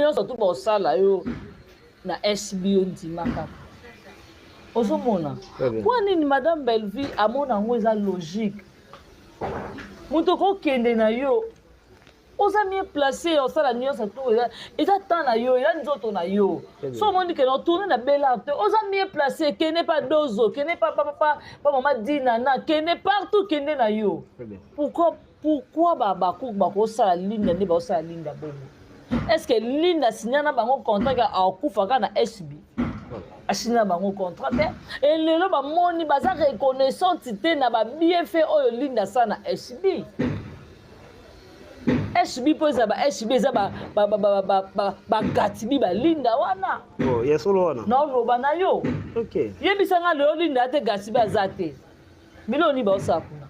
Nyonso tu bosala yo na SB yo ndima kaka. Ozomona mpo nini madame Bellevue amona yango eza logique. Moto okokende na yo oza mieux placé osala nyonso tu eza temps na yo eza nzoto na yo so omoni kende otourne na bel art te oza mieux placé kende pa dozo kende pa pa pa pa mama dinana kende partout kende na yo pourquoi Pourquoi ba Habacuc bakosala Linda nde bakosala Linda bongo? Est-ce que Linda signa na bango contrat ke akufa kaka na SB? Asigna na bango contrat te. Et lelo bamoni baza reconnaissante te na ba bienfait oyo Linda asala na SB. SB mpo eza ba SB eza ba ba ba ba ba ba ba gatibi ba Linda wana. Oh, ya solo wana. Naoloba na yo. Okay. Yebisa nga lelo Linda te gatibi aza te. Biloko nini baosala kuna?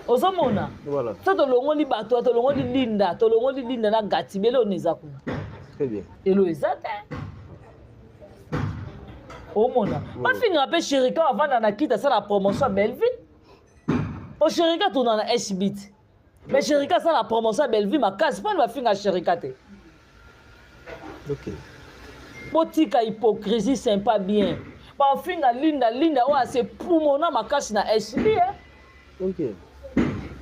Ozomona? Voilà. So tolongoli bato, tolongoli Linda, tolongoli Linda na Gati, bele oni eza kuna. Très bien. Elo eza te. Omona. Bafinga mpe Sherika avanda na kita asala promotion ya Bellevue. Po Sherika tuna na SB. Mais Sherika asala promotion ya Bellevue makasi, mpo bafinga Sherika te. Okay. Botika hypocrisie sympa bien. Bafinga Linda Linda oyo ase pumona makasi na SB eh. Okay.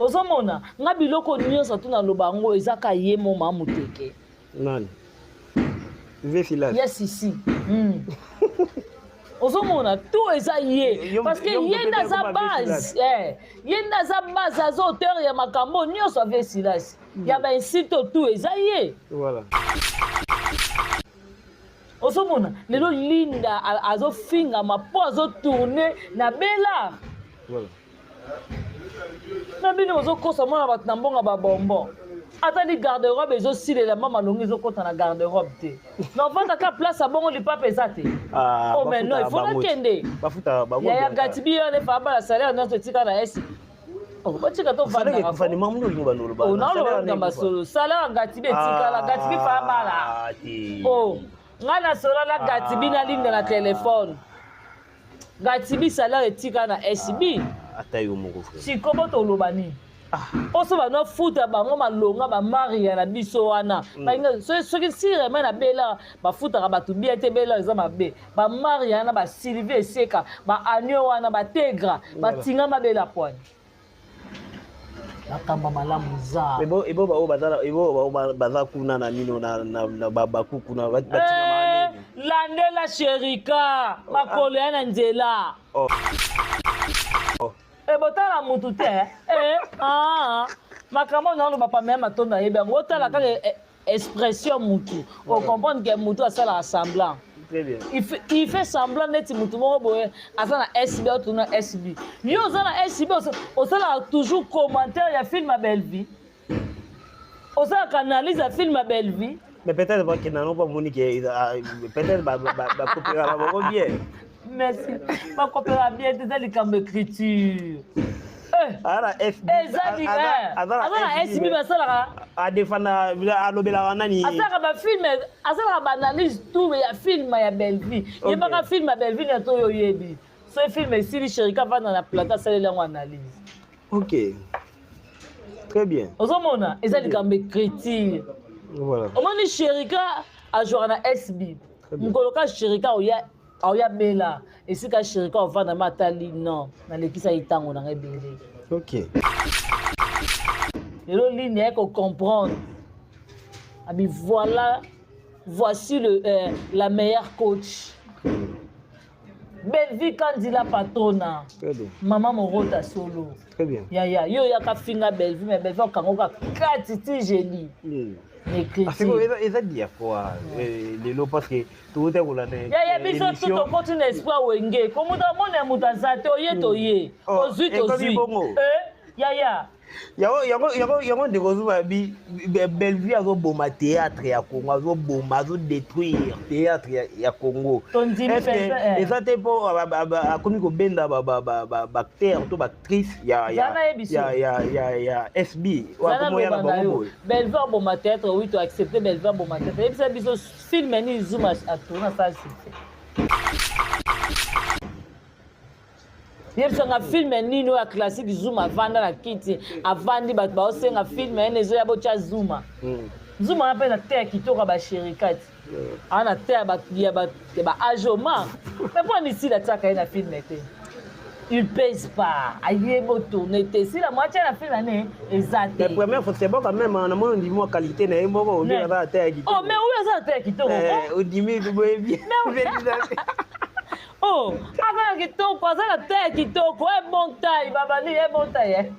Ozomona nga biloko nyonso tu naloba yango eza ka ye mo ma muteke. Nani? Vesilas. Yes ici. Ozomona tout eza ye parce que ye nde aza base eh, ye nde aza base aza auteur ya makambo nyonso ave Silas. Ya ba insulte tout eza ye. Voilà. Ozomona lelo Linda azofingama mpo azotourne na Bella. Voilà. Na bino bozokosa mwana bato na mbongo ba bonbon. Ata li garde-robe ezosilela mama malongi ezokota na garde-robe te. Na ovanda ka place ya bongo lipapa eza te. Ah, oh mais non, il faut nakende. Bafuta bango. Yaya Gatibi yo ne fa bala salaire nyonso etika na esi. Oh, botika tovandaka naoloba masolo salaire ya Gatibi etikala Gatibi fa bala. Oh, ngai nasola na Gatibi na Linda na telefone. Gatibi salaire etika na SB. Ata yo moko frère. Sikoyo botoloba nini? Poso bano futa bango malonga ba maria na biso wana. Balinga soki si vraiment na bela bafutaka bato bien te bela eza mabe. Ba maria na ba Sylvie Eseka, ba Agneau wana ba Tegra, batinga mabela pwani. Makambo malamu eza. Ebo ebo ba baza ebo ba baza kuna na nino na na na babaku kuna batinga eh, landela sherika makolo ya na nzela. Oh. Oh. Eh botala mutu te eh ah makambo na oloba pamela matondo ayebi yango otala kaka eh, expression mutu o comprendre que mutu asalaka semblant. Très bien. Il fait semblant neti mutu moko boye aza na SB otuna SB. Yo oza na SB osalaka toujours commentaire ya film ya Bellevue. Osalaka analyse ya film ya Bellevue. Mais peut-être bakenda nango bamoni ke peut-être bakopera bango bien. Merci. Bakopera bien te eza likambo écriture. Aza na SB basalaka adefanda alobelaka nani asalaka bafilme asalaka baanalyse tout ya film ya Bellevue yebaka film ya Bellevue na to oyo oyebi soki film esili sherika avanda na plateau asaleli yango analyse. Ok très bien. Ozomona eza likambo écriture. Voilà. Omoni sherika ajouaka na SB mokolo ka sherika oya aoya bela esika sherika ovanda ma atali non nalekisaki ntango na ngai ebele. Ok. Lelo Linda aye kocomprendre abi voilà voici le, la meilleure coach. Bellevue Kandila patrona. Très bien. Maman Morota solo. Très bien. Yaya yo yaka finga Bellevue mais Bellevue okango ka kati ti jeudi. Mm. Eza dia quoi lelo parce que touta kolanda yaya biso tu tokoti na esprit ya wenge ko moto amona ya moto aza te oye toye ozwi tozwi yaya yango ndeko Zuma bi Bellevue azoboma théâtre ya Congo azoboma azodétruire théâtre ya Congo eza te mpo akomi kobenda baacteur to baactrice ya SB akomoya na bango boye Bellevue aboma théâtre oui to accepte Bellevue aboma théâtre yebisa biso film nini Zuma atourne asala succès. Yebisanga film nini oyo ya classique Zuma avanda na kiti, avandi bato baosenga film ene ezoya botya Zuma. Zuma wana mpe na te ya kitoko ya basherikati. Awa na te ya ba age Omar. Mais mpo ani Sila atiaka ye na film te? Il pèse pas. Ayebi otourne te. Sila mwa atia na film ane eza te. La première fois c'est bon quand même, na moni ondimi mwa qualité na ye moko, obi aza na te ya kitoko. Oh mais oyo aza na te ya kitoko. Ondimi boye bien. Oh, aza na kitoko, aza na taille ya kitoko, eh bon taille, babandi eh bon taille.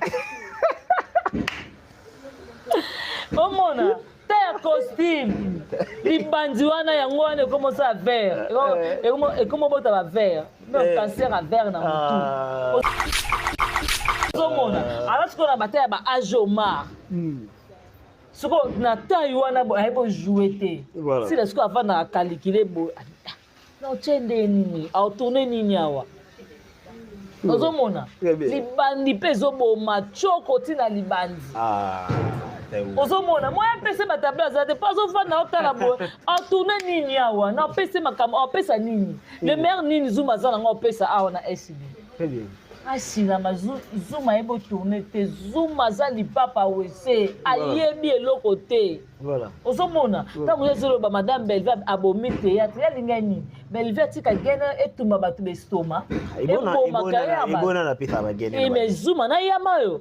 Omona taille ya costume, libandi wana yango wana ekoma osala vert, ekoma obota ba vert, mais cancer ya vert na mutu. Ozomona, aza sikoyo na ba taille ya ba age Omar. Sikoyo na taille wana ayebi ojoue te. Sila sikoyo avandaka calculer boye. Na otie nde nini? Aotourne nini awa? Ozomona? Libandi mpe ezoboma choko ti na libandi. Ozomona? Moya apese batablo aza te mpo azovanda otala boye. Aotourne nini awa? Na opese makambo, aopesa nini? Le maire nini Zuma aza nango aopesa awa na SB? Asilama Zuma ayebi otourne te. Zuma aza lipapa wese, ayebi eloko te. Voilà. Ozomona ntango yo ozoloba madame Bellevue abomi théâtre, ye alingai nini? Bellevue atika gene etumba bato bestoma, eboma carrière bato. Ebona na pesa ba gene. Mais Zuma na yama yo.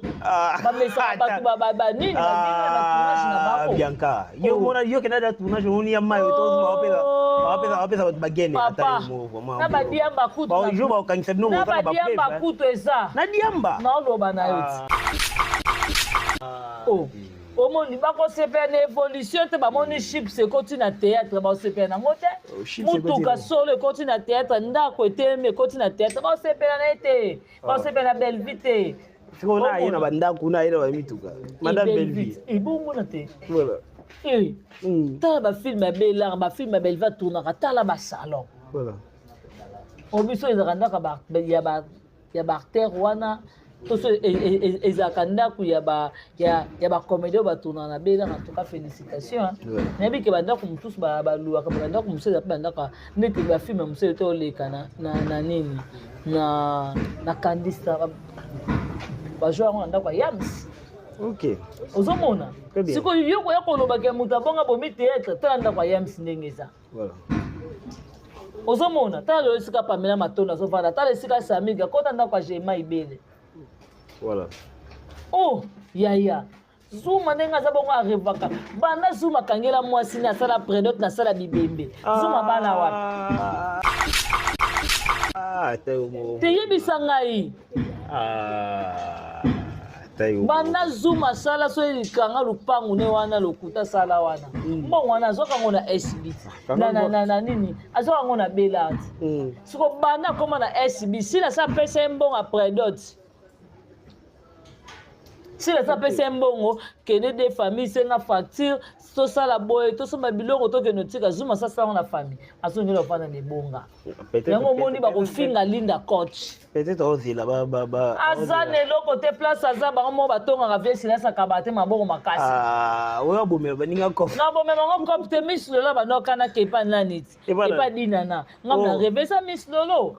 Bamesaka bato ba nini ba gene na tournage na bango. Bianca, yo mona yo kenda da tournage omoni yama yo to Zuma bapesa bapesa bapesa bato ba gene ata yo moko vraiment. Na ba diamba kutu. Ba jo ba okangisa bino Na ba diamba kutu eza. Na diamba. Na oloba na yo ti. Oh. Omoni bakosepela na evolution te, bamoni chips ekoti na théâtre, bakosepela nango te. Mutuka solo ekoti na théâtre, ndako etelemi ekoti na théâtre, bakosepela na ye te, bakosepela na Bellevue te. Sikoyo na ye na bandako, na ye na bamituka. Madame Bellevue. Ebongona te. Voilà. Tala ba film ya Bellard, ba film ya Bellevue tournaka, tala ba salon. Voilà. Obiso ezalaka ndako ya ba ya ba acteur wana to so ezalaka ndako ya ba ya ya ba comédien oyo batournaka na Bellard. En tout cas félicitations. Nayebi ke bandako mosusu baluwaka, bandako mosusu eza mpe bandako neti bafilme mosusu ete oleka na na nini na na Kandista bajouer yango na ndako ya Yams. Ok. Ozomona sikoyo yo koya kolobaka moto abonga bomi théâtre, tala ndako ya Yams ndenge eza. Voilà. Ozomona tala lelo esika Pamela Matondo azovanda, tala esika Samiga kota ndako ya Jema Ibele. Voilà. Oh yaya Zuma ndenge aza bongo arevaka banda Zuma akangela mwasi ne asala predote na sala bibembe. Zuma bana wapi? Teyebisa ngai. Banda Zuma asala so ekanga lupangu ne wana lokuta sala wana. Mbongo wana azwaka yango na SB. Na nini? Azwaka yango na Bellard. Siko banda akoma na SB, sila sa pesa ye mbongo ya predote. Sila sa pesa ye mbongo, kende de famille senga facture, tosala boye, tosomba biloko tokende otika Zuma sa sango na famille. Azongela ofanda na ebonga. Yango omoni bakofinga Linda coach. Peut-être ozela ba ba ba. Aza na eloko te place aza bango moko batongaka vie Silas akaba te maboko makasi. Ah, oyo abomela baninga kof. Na bomela bango kof te Miss Lolo banoka na kepa nani ti. Epa dinana. Ngam na rêve ça Miss Lolo.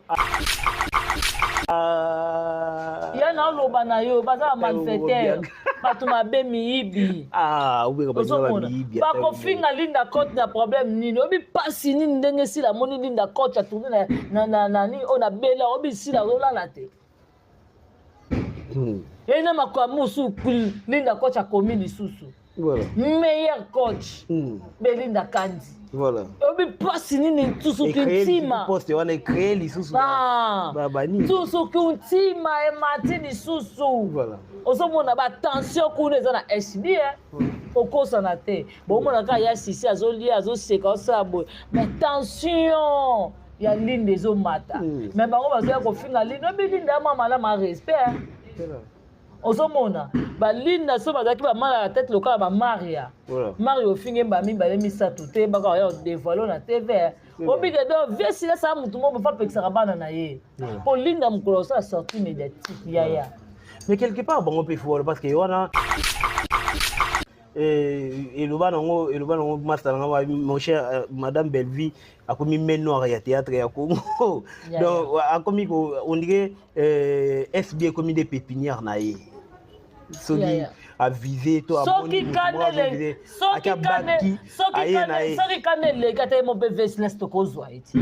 Ya na oloba na yo baza ba malfaiteur. Bato mabe miyibi. Ah, obeka baninga ba miyibi. Bakofinga Linda Cote na problème nini? Obi pasi nini ndenge Sila amoni Linda Cote a tourner na na na na nini oyo na Bella, obi Sila azolala te. Ye na makambo mosusu Linda Cote akomi lisusu. Voilà. Meilleur coach. Belinda Kandi. Voilà. Obi pasi nini tusuki ntima. Poste wana créer lisusu. Ah. Ba ba nini. Tusuki ntima emati lisusu. Voilà. Ozomona ba tension kuna eza na SB hein. Okosana te. Bomona kaka ya Sisi azolia azoseka osala boye. Mais tension ya Linda ezomata. Mais bango bazoya kofinga Linda. Obi Linda ya mama na respect hein. Ozomona ba Linda so bazalaki ba mal à la tête lokola ba Maria. Maria ofinge ba mibale misato te baka ya dévoiler na TV. Obike donc vieux Sila sa mutu moko fa pekisaka bana na ye. Po Linda mokolo osala sortie médiatique yaya. Mais quelque part bango pe faut parce que wana Eloba nango master nanga, mon cher, madame Bellevue akomi main noire ya théâtre ya Congo. Donc akomi ko, on dirait SB ekomi nde pépinière na ye. Soki avise to soki kanda eleki, ata ye mo mpe vesles, tokozwa ye ti.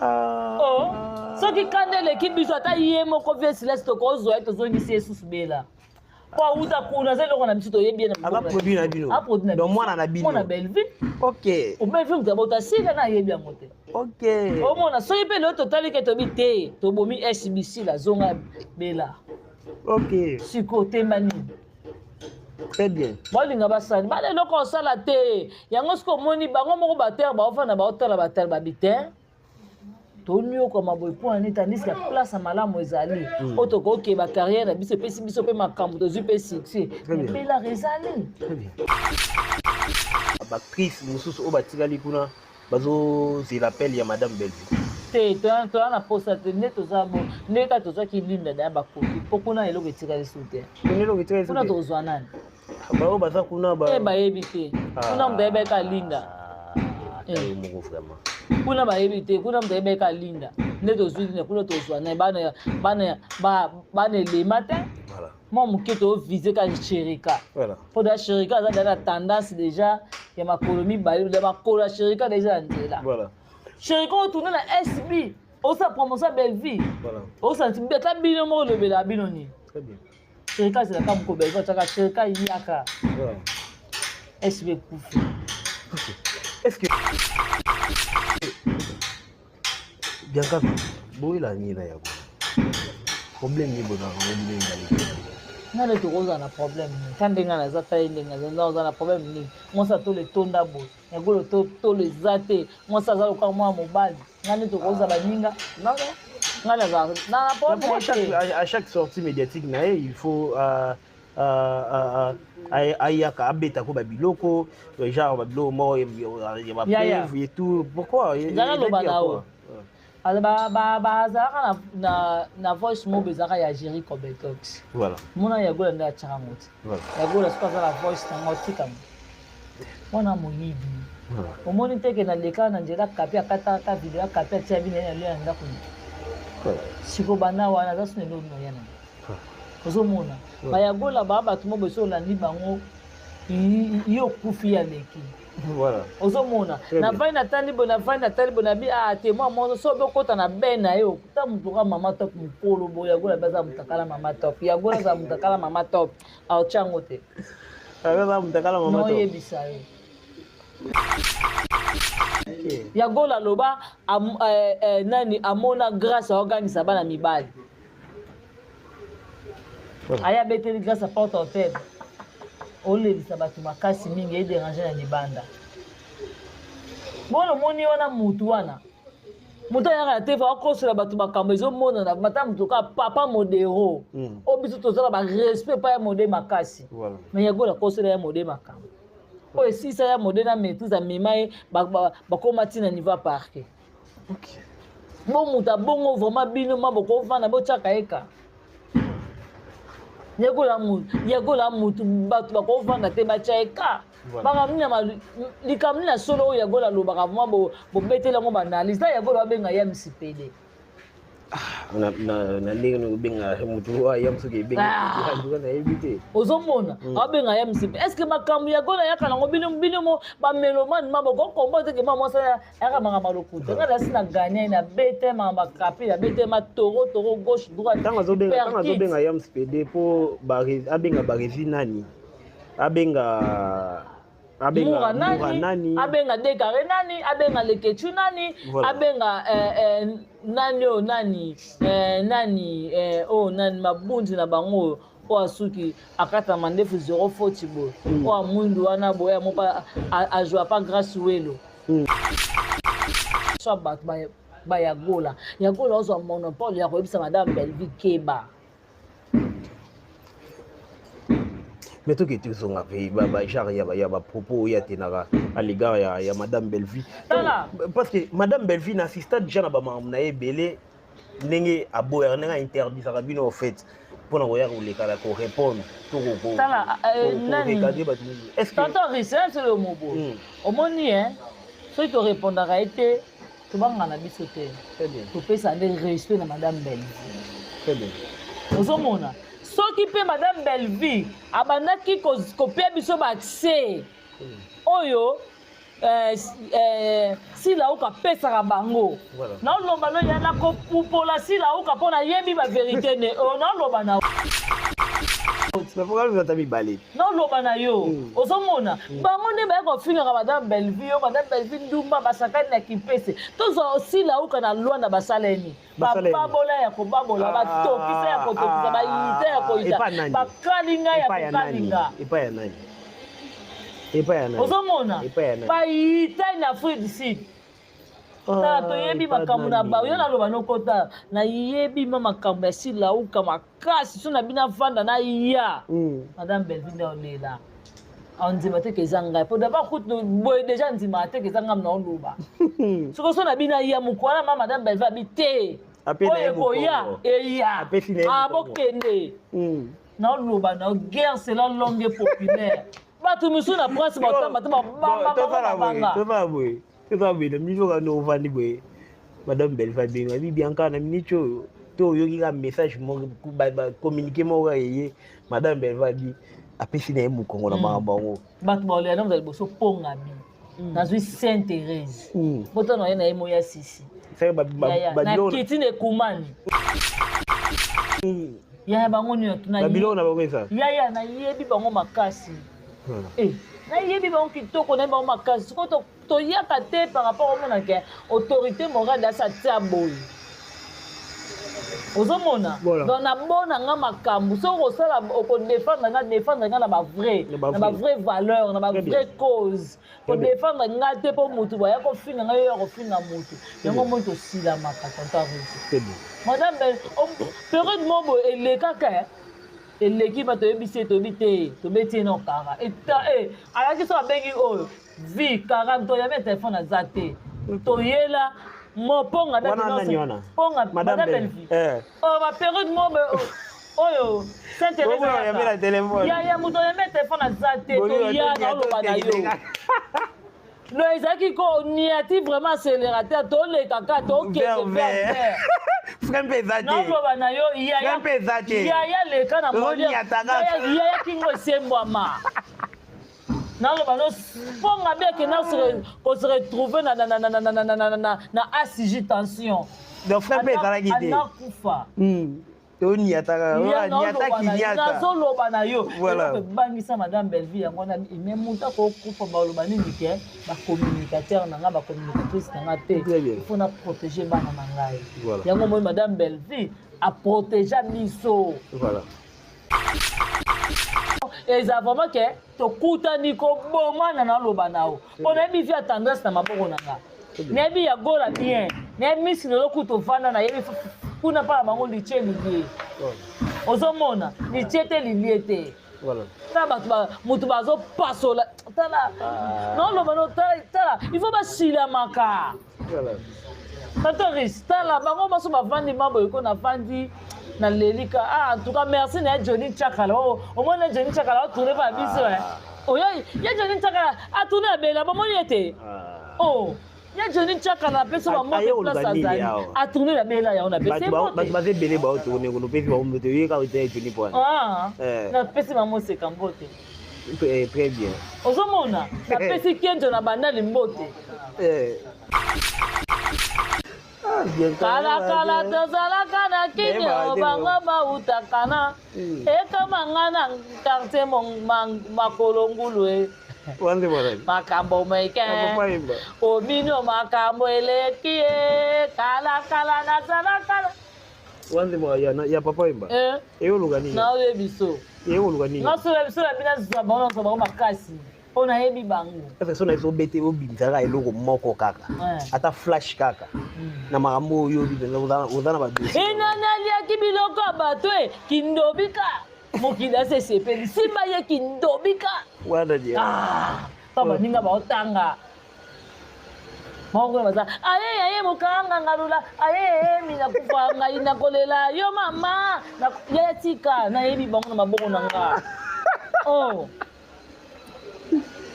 Oh, soki kanda eleki biso, ata ye moko vesles, tokozwa ye, tozongisi ye susu bela, po awuta kuna, aza eloko na biso, toyebi ye. Aza produit na bino. Donc mwana na bino. Mwana Bellevue. Ok. Bellevue moto abota sika na ayebi yango te. Omona, soki mpe lelo totali ke tobi te, tobomi SBC, lazonga bela. Sikoyo temba nini? Très bien. Balinga basali bana eloko osala te. Yango soki omoni bango moko batere, baofanda, baotala, batala, babi te, toniokama boye mpo na nini? Tandis que place ya malamu ezali oyo tokokeba carrière na biso, epesi biso mpe makambo, tozwi mpe succès, ebelaka ezali. Très bien. Baactrice mosusu oyo batikali kuna bazozela appel ya madame Bellevue. Te, toya na posa te. Nde toza bo nde kaka tozwaki Linda daya, bakoki mpo kuna eloko etikali su te. Kuna eloko etikali? Kuna tozwa nani? Baoyo baza kuna. Te, bayebi te. Kuna moto ayebaki ka Linda. Yo moko vraiment. Kuna bayebi te. Kuna moto ayebaki ka Linda. Nde tozwi Linda, kuna tozwa nani? Bana elema te. Mwa moke tovise ka Sherika, mpo da Sherika aza deja na tendance déjà ya makolo mibale, ya makolo ya Sherika deja na nzela. Sherika otuna na SB, osala promotion ya Bellevue, osanti ata bino moko olobelaka bino nini. Sherika azelaka moko Bellevue atiaka Sherika yaka. SB ekufi. Est-ce que Bianca boyela nini na yango, problème nini bozalaka ngo bino mibale? Nga nde tokozala na problème nini? Ta ndenge naza, ta ye ndenge aza, oza na problème nini? Mwasi atolo etonda boye, yagolo tolo eza te, mwasi aza lokola mwana mobali. Nga nde tokozala baninga? Nga nazala na problème te. À chaque sortie médiatique na ye, il faut ayaka abetako babiloko, genre babiloko moko ya bapreuve et tout. Pourquoi? Nzala loba na o bazalaka na voice moko ezalaka ya Géri Cobetox. Mona Yagola nde atiaka yango te. Yagola soki aza na voice nango, atikama wana moyibi. Omoni te ke naleka na nzela, kapi akataka video, akapi atia bino ye na lia na ndako. Siko banda wana aza suna eloko na ya na ozomona bayagola baa bato mo boso olandi bango, yo okufi, aleki. Ozomona, navandi natali boye, navandi natali boye, nabi a te mwa moso so obokota na be na ye ta moto ka mama top mokolo boye. Yagola be aza moto akala mama top, Yagola aza moto akala mama top, aotya yango te. Noyebisa yo, Yagola aloba nani amona Grâce aogangisa bana mibali, aya abeteli Grâce a porte hotel, olelisa bato makasi mingi, edérange na libanda. Bona omoni wana mutu wana, moto ayaka na te, akosola bato makambo ezomonana mata moto kaka papa Modero oyo biso tozala barespect epai ya mode makasi. Mais Yagola akosola ya mode makambo oyo esisa ya mode na maîtrise, amema ye, bakóma ntina niveau ya parquet. Bo moto abongo vraiment, bino ma bokovanda botiaka ye ka Yagola mutu, bato bakovanda te, batya ye ka makambo likambo nini na solo oyo Yagola alobaka. Vraiment, bobeteli yango baanalyse ta Yagola babenga ya msipede. Na ndenge nini obenga motu oyo ya soki ebenga, nayebi te. Ozomona, abenga ya msipe. Est ce que makambo Yagola yaka nango, bino bino mo bamélomane ma bokokomba teke ma mwasi ayaka makambo lokuta? Nga nasi na gagné na bete makambo akapi na bete ma toro toro, gauche, droite. Ntango azobenga ya msipede mpo abenga Baresi nani, abenga abenga nani, abenga Dekare nani, abenga Lekechu nani, abenga nani oyo nani, nani oyo nani, mabunzi na bango oyo, oyo asuki akatama ndefu zero foti boye, oyo amwindu wana boye, amo azwa pa Grâce Welo. So bato bayagola, Yagola ozwa monopole ya koyebisa madame Bellevue keba. Mais toke tozonga mpe bagenre ya bapropos oyo atenaka à l'égard ya madame Bellevue, parce que madame Bellevue na assista déjà na bamakambo na ye ebele, ndenge aboyaka, ndenge ainterdisaka bino. En fait, mpona koya kolekala korépondre to Tala, nani? korecadrer bato mosusu, est ce que Tonton Riche, solo mobo. Omoni e, soki torépondaka ye te, tobangaka na biso te. Très bien. Topesa nde respect na madame Bellevue. Très bien. Ozomona, soki mpe madame Bellevue abandaki kopia biso baaccès oyo Silauka apesaka bango, naoloba no ya nakopupola Silauka mpo nayebi bavérité ne oyo naoloba na ata mibale. Naoloba na yo. Ozomona, bango nde baya kofingaka madame Bellevue, yo madame Bellevue ndumba, basakani na kimpese. Tozwa Silauka na Lwanda, basaleni bababola ya kobabola, batokisa ya kotokisa, bayita ya koyita, bakalinga ya kokalinga. Epai ya nani? Epai ya nani? Ozomona, bayita na Afrique du Sud. Tala, toyebi makambo na ba yo. Naloba nokota, nayebi ma makambo ya Silauka makasi. So na bino avanda na ya madame Bellevue nde olela, andima teke eza ngai, po d'abord kutu boye déjà ndimaka teke eza ngai na oloba. Soki so na bino aya mokwana ma madame Bellevue abi te, oyo ekoya eya, abokende. Naoloba na guerre, c'est la langue populaire. Bato mosusu na prince batamba te, babamba bango mabanga. Tozala boye, tozala boye. Na miniti oyo kanda ovandi boye, madame Bellevue abenga abi Bianca. Na miniti oyo to oyoki kaka message moko, communiqué moko kaka eye, madame Bellevue abi apesi na ye mokongo na makambo yango. Bato baolela na moto ya liboso pongabi. Nazwi Sainte Thérèse, poto na ye na ye moya sisi nakiti na ekumani yaya, bango nyonso. Babiloko na bango eza. Yaya, nayebi bango makasi, nayebi bango kitoko, nayebi bango makasi. Sikoyo toyaka te par rapport omonake autorité morale asa tia boye. Ozomona, donc nabona nga makambo soki okosala, okodéfendre nga, défendre nga na bavrai, na bavrai valeur, na bavrai cause. Kodéfendre nga te mpo motu baya kofinga ngai, yo ya kofinga motu yango moi tosilamaka. Tonton Rusi, madame, période mo boye elekaka, eleki, bato oyebisi ye, toyebi te, tobeti ye na okara alaki so abengi oyo vi 40, toyambi ya telefone aza te, toyela moponga. Ponga madame Bellevue oyo, bapériode mo oyo Sainte Thérèse, ya moto oyambi ya telefone aza te, toya naoloba na yo no ezalaki ko niati vraiment accélérateur, toleka tokende vert. Frein mpe eza te. Naoloba na yo. Frein mpe eza te. Yaya, leka na yaya kingo esembwama. Naloba no mponga bi akenda kose retrouver na ACG tension. Donc frein mpe ezalaki te. Anakufa. Toniataka. Nazoloba na yo, eloko ebangisa madame Bellevue yango wana. Me moto akokufa, baloba nini ke bacommunicateur na ngai, bacommunicatrice na ngai te? Il faut na protéger bana na ngai. Yango moi madame Bellevue aprotéger biso. Eza vraiment ke tokutani kobomana. Naloba na yo mpo nayebi vie ya Tendresse na maboko na nga, nayebi ya Gola bien, nayebi misi lelo kutu ovanda, nayebi kuna mpa na bango litie lilie. Ozomona litie te, lilie te. Tala bato, moto bazopasola. Tala, naoloba no, tala, il faut basilamaka. Tatoris, tala bango baso bavandi maboye ko navandi nalelika. Ah, en tout cas merci na ye Johnny Chakala. Omoni Johnny Chakala atourne pa biso oyo ye Johnny Chakala atourne abela, bomoni ete oh ye Johnny Chakala apesi bambote place azali, atourne na bela yango, napesi. Bato baza ebele baotourne kono, opesi bango mbote, oyeka ote Johnny poana. Napesi bango seka mbote. Très bien. Ozomona, napesi Kenzo na Bandali mbote. Kalakala tozalaka na kini, bango bautaka na ekomanga na quartier makolo ngulu e makambo meke obino, makambo eleki ye kalakala nazalaka. Wanzembo ya Papa Wemba eyoluka nini? Naoyebi so. Eyoluka nini? Nga so biso na bino azwa bango, nazwa bango makasi mpo nayebi bango. So na ezobete, obimisaka eloko moko kaka, ata flash kaka na makambo oyo oyobi mpenza, oza na badossier. Enani aliaki biloko ya bato e kindobika, mokili ase esepeli simba ye kindobika. Wana dia. Pa baninga baotanga. Bango kuna baza aye aye mokanga ngalula aye mina kufa ngai nakolela yo mama yaya tika nayebi bango na maboko na nga oh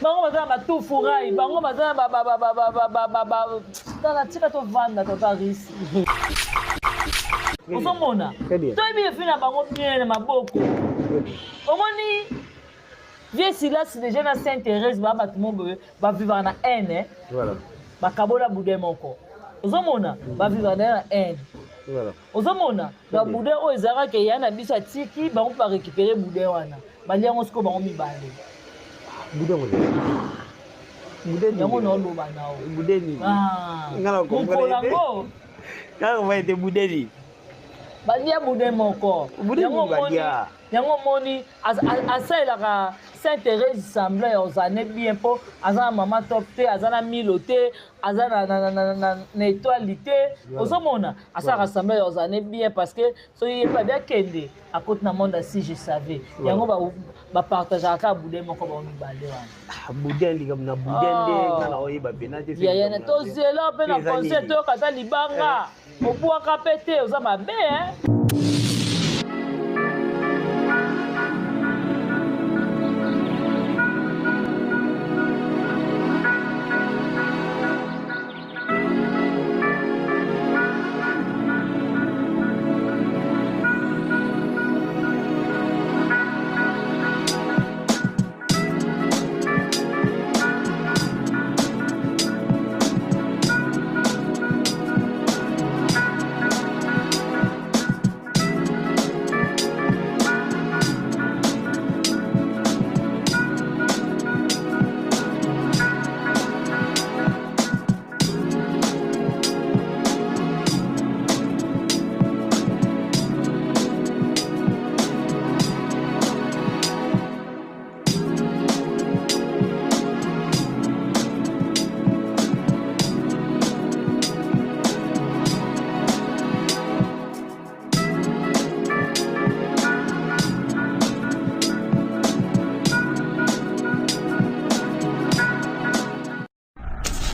bango baza na batufurai bango baza na tala tika tovanda tata risi ozomona toyebi efi na bango bien na maboko omoni Vieux Silas déjà na Sainte Thérèse ba bato mo boye ba vivaka na haine eh. Voilà. Bakabola boudin moko. Ozomona ba vivaka na haine. Voilà. Ozomona ba boudin oyo ezalaka ke ya na biso atiki bango ba récupérer boudin wana. Balia yango sikoyo bango mibale. Boudin ngo. Boudin yango na oloba na o. Boudin nini? Ah. Nga na comprendre. Mokolo yango. Kaka va ete boudin nini? Balia boudin moko. Boudin nini balia? Yango omoni asalelaka Saint Therese semblant ya ozane bien mpo aza na mama top te, aza na Milo te, aza na étoile te. Ozomona asalaka semblant ya ozane bien parce que soki ye mpe abi akende akoti na monde ya si je savais. Yango bapartageaka kaka boudin moko bango mibale wana. Ah, boudin likambo na boudin nde nga na oyeba mpena te. Yaya tozela mpe na conseil toyoka ata libanga. Obwaka pe te oza mabe hein.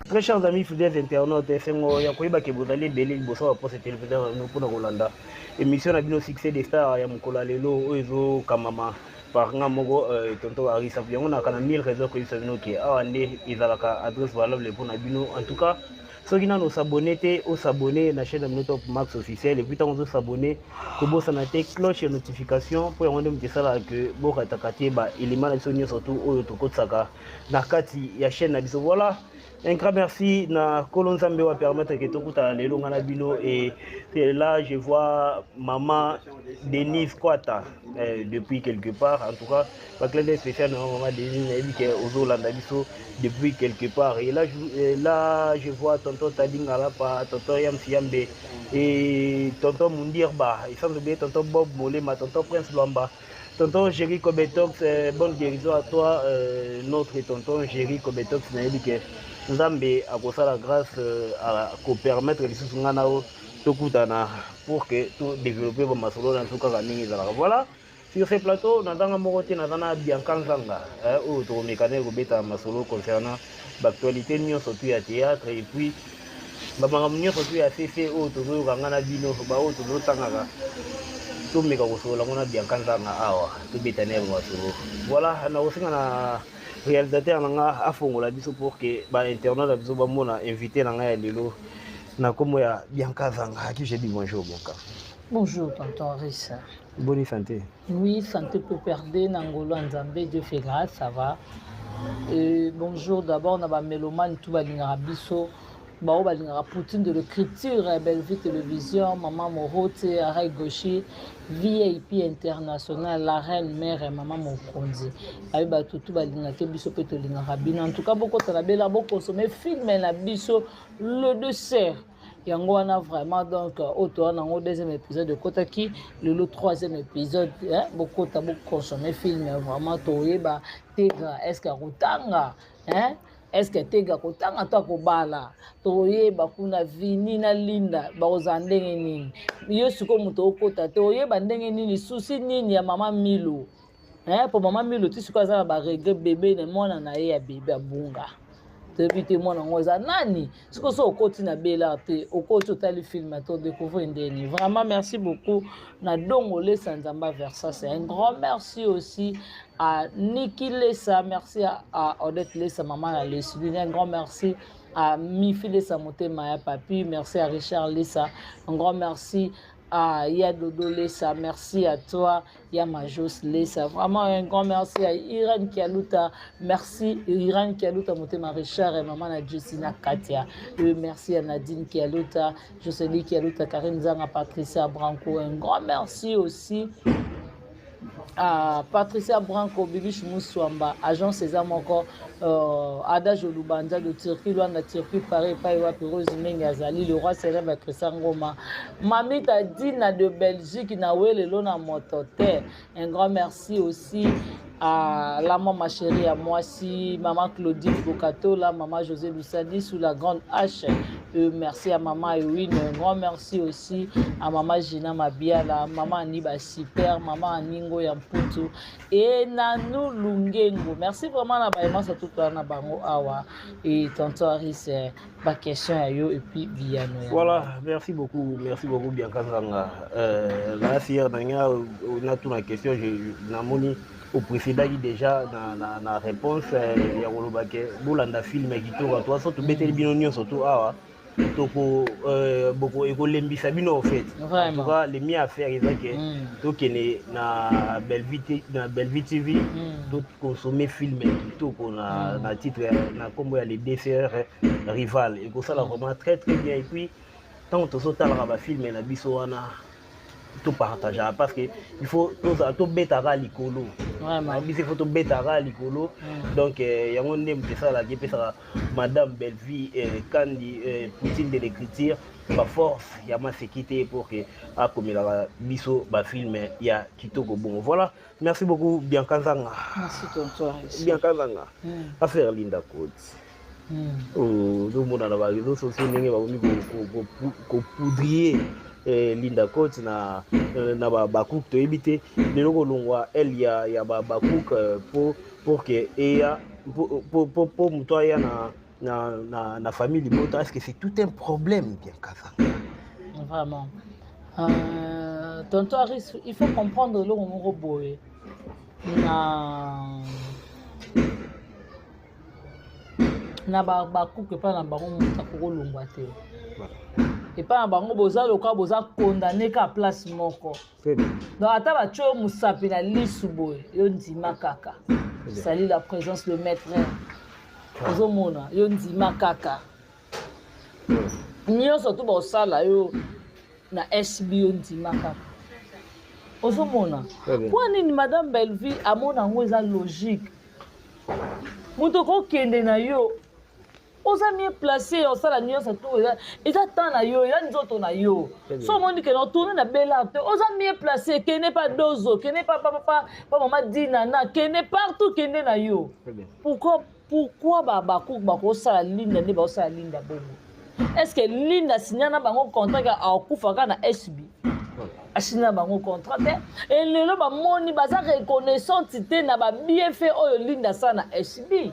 Très chers amis fidèles internautes, esengo ya koyeba ke bozali ebele liboso ya poste téléviseur na bino mpona kolanda émission na bino succès des stars ya mokolo ya lelo oyo ezokamama par nga moko euh, tonton Harry Safu. Yango naka na mille raisons koyebisa bino ke awa nde ezalaka adresse valable mpona bino. En tout cas soki nano osabonne te, osabonne na chaîne na bino Top Max officiel, et puis ntango ozosabonne kobosana te cloche ya notification mpo yango nde moto esalaka ke bokataka te ba élément na biso nyonso tu oyo tokotisaka na kati ya chaîne na biso. Voilà, un grand merci na Kolo Nzambe wa permettre que tokutana lelo nga na bino. Et là je vois maman Denise Kwata depuis quelque part. En tout cas ba clin d'œil spécial na maman Denise, nayebi ke ozolanda biso depuis quelque part. Et là je vois tonton Tadi Ngalapa, tonton Yamsi Yambe et tonton Mundirba, et sans oublier tonton Bob Molema, tonton Prince Luamba, tonton Jerry Kobetox, bonne guérison à toi, notre tonton Jerry Kobetox, nayebi ke Nzambe akosala grâce à ko permettre lisusu nga na yo tokutana pour que to développer ba masolo na biso kaka ndenge ezalaka. Voilà, sur ce plateau nazanga moko te, naza na Bianca Nzanga, oyo tokomeka naye kobeta masolo concernant ba actualité nyonso tu ya théâtre et puis ba makambo nyonso tu ya CC oyo tozoyoka nga na bino, ba oyo tozotangaka, tomeka kosolola ngo na Bianca Nzanga awa, tobeta naye ba masolo. Voilà, nakosenga na réalisateur na nga afongola biso pour que ba internautes na biso bamona invité na nga ya lelo na kombo ya Bianca Nzanga. À qui j'ai dit bonjour Bianca. Bonjour tonton Rissa. Bonne santé. Oui, santé peut perdre na ngolo Nzambe, Dieu fait grâce, ça va. Et bonjour d'abord na ba mélomane tout balingaka biso. Bao balingaka Poutine de l'écriture, Bellevue Télévision, Maman Morote, Aray Gaucher, VIP international, la reine mère et Maman Mokonzi. Ayi ba tutu balingaka biso pe tolingaka bino. En tout cas, beaucoup tala bela, beaucoup consommer film na biso le dessert. Yango wana vraiment donc oto wana ngo deuxième épisode ekotaki lelo troisième épisode, hein, bokota bokonsommer film vraiment toyeba Tegra est-ce que akotanga, hein, est-ce que Tegra akotanga to akobala, toyeba kuna Vini na Linda bakozala ndenge nini, yo sikoyo moto okota te oyeba ndenge nini susi nini ya mama Milo, hein, po mama Milo ti sikoyo aza na ba regret bébé na mwana na ye ya bébé abunga. Toyebi te mwana yango eza nani. Soki oso okoti na Bela te, okoti otali film to découvrir ndeni. Vraiment merci beaucoup na Dongo Lesa Nzamba Versas. Un grand merci aussi à Niki Lesa, merci à Odette Lesa, maman la Leslie. Un grand merci à Mifi Lesa Motema ya Papi, merci à Richard Lesa. Un grand merci à Yadodo Lesa, merci à toi Yamajos Lesa. Vraiment un grand merci à Irène Kialuta, merci Irène Kialuta Motema Richard et maman na Jessina Katia. Et merci à Nadine Kialuta, Jocelyne Kialuta, Karine Zanga, Patricia Branco. Un grand merci aussi à Patricia Branco, Bibiche Moussouamba, agent César Moko, Adage Lubanza de Turquie, Luanda, Turquie, Paris, Paris, Wapi, Rose Mengi, Azali, le roi célèbre Christian Ngoma, Mamita Dina de Belgique, Nawele Lona Motote. Un grand merci aussi à la maman chérie, à moi aussi, maman Claudine Bocatola, maman José Loussadi sous la grande H. Merci à maman Ewine, un grand merci aussi à maman Gina Mabiala, maman Aniba Super, maman Aningo Yamputu et Nanou Lungengo. Merci vraiment à Baïma, surtout na Bango Awa et tonton Aris, ba question à yo et puis Biyano. Voilà, merci beaucoup Bianca Zanga. La fière nanga on a tout la question, je na moni au précédent déjà na réponse ya koloba ke bolanda film ya kitoko toi surtout beteli bino nyonso to awa toko boko ekolembisa bino en fait. Vraiment. En tout cas, le mieux à faire eza ke tokende na Bellevue na Bellevue TV, to consommer film ya kitoko na titre na kombo ya les deux sœurs rival ekosala vraiment très très bien. Et puis tant tozotalaka ba film na biso wana to partager parce que il faut to betaka likolo. Vraiment. Biso il faut to betaka likolo. Donc yango nde moto esalaka epesaka Madame Bellevue Kandi Poutine de l'écriture ba force ya masekité pour que akomelaka biso ba film ya kitoko bongo. Voilà, merci beaucoup Bianca Nzanga. Merci tonton Aris. Bianca Nzanga. Affaire Linda Cote. Oh, tout le monde na ba réseaux sociaux ndenge bakomi ko poudrier Linda Cote na ba coupe toyebi te lelo kolongwa elle ya ba coupe pour que eya pour moto aya na famille libota. Est-ce que c'est tout un problème Bianca Nzanga? Vraiment. Tonton Aris, il faut comprendre le moko boye na ba couple epai na bango moto akokolongwa te. Epai na bango boza lokola boza condamné ka place moko. Très bien. Donc ata batie yo mosapi na lisu boye, yo ndima kaka. Sali la présence le maître. Ozomona, yo ndima kaka. Nyonso tu bosala yo na SB yo ndima kaka. Ozomona. Très bien. Po nini Madame Bellevue amona yango eza logique. Moto kokende na yo oza mieux placé osala nyonso tu eza temps na yo, eza nzoto na yo. Très bien. So omoni ke na tourne na Bella te, oza mieux placé, kende pa Dozo, kende pa pa pa pa mama Dina na, kende partout, kende na yo. Très bien. Pourquoi ba ba kosala Linda nde ba kosala Linda bongo? Est-ce que Linda signa na bango contrat ka akufa ka na SB? Asina bango contrat te. Et lelo ba moni baza reconnaissante te na ba bienfait oyo Linda sa na SB.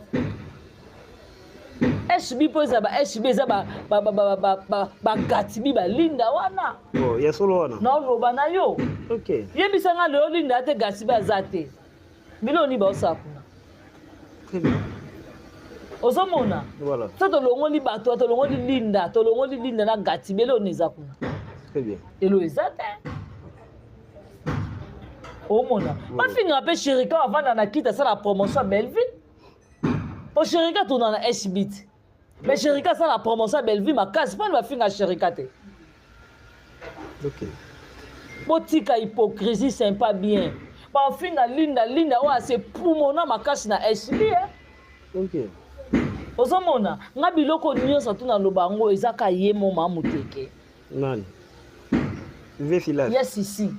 SB po eza ba SB eza ba ba ba ba ba ba ba gatibi ba Linda wana. Oh, ya solo wana. Na loba na yo. OK. Yebisa nga lelo Linda te gatibi aza te. Bino ni ba osala kuna. Très bien. Ozomona? Voilà. So tolongoli bato, tolongoli Linda, tolongoli Linda na gatibi eloko eza kuna. Très bien. Elo eza te. Omona. Bafinga mpe Chérika avanda na kita asala promotion ya Bellevue. Po Chérika tuna na SB te. Mais Chérika asala promotion ya Bellevue makasi, mpona bafinga Chérika te. OK. Botika hypocrisie, c'est pas bien. Bafinga Linda, Linda oyo ase pumona makasi na SB, hein. OK. Ozomona, nga biloko nyonso tuna loba yango eza ka ye mo mamuteke. Nani? Vesilas. Yes, ici.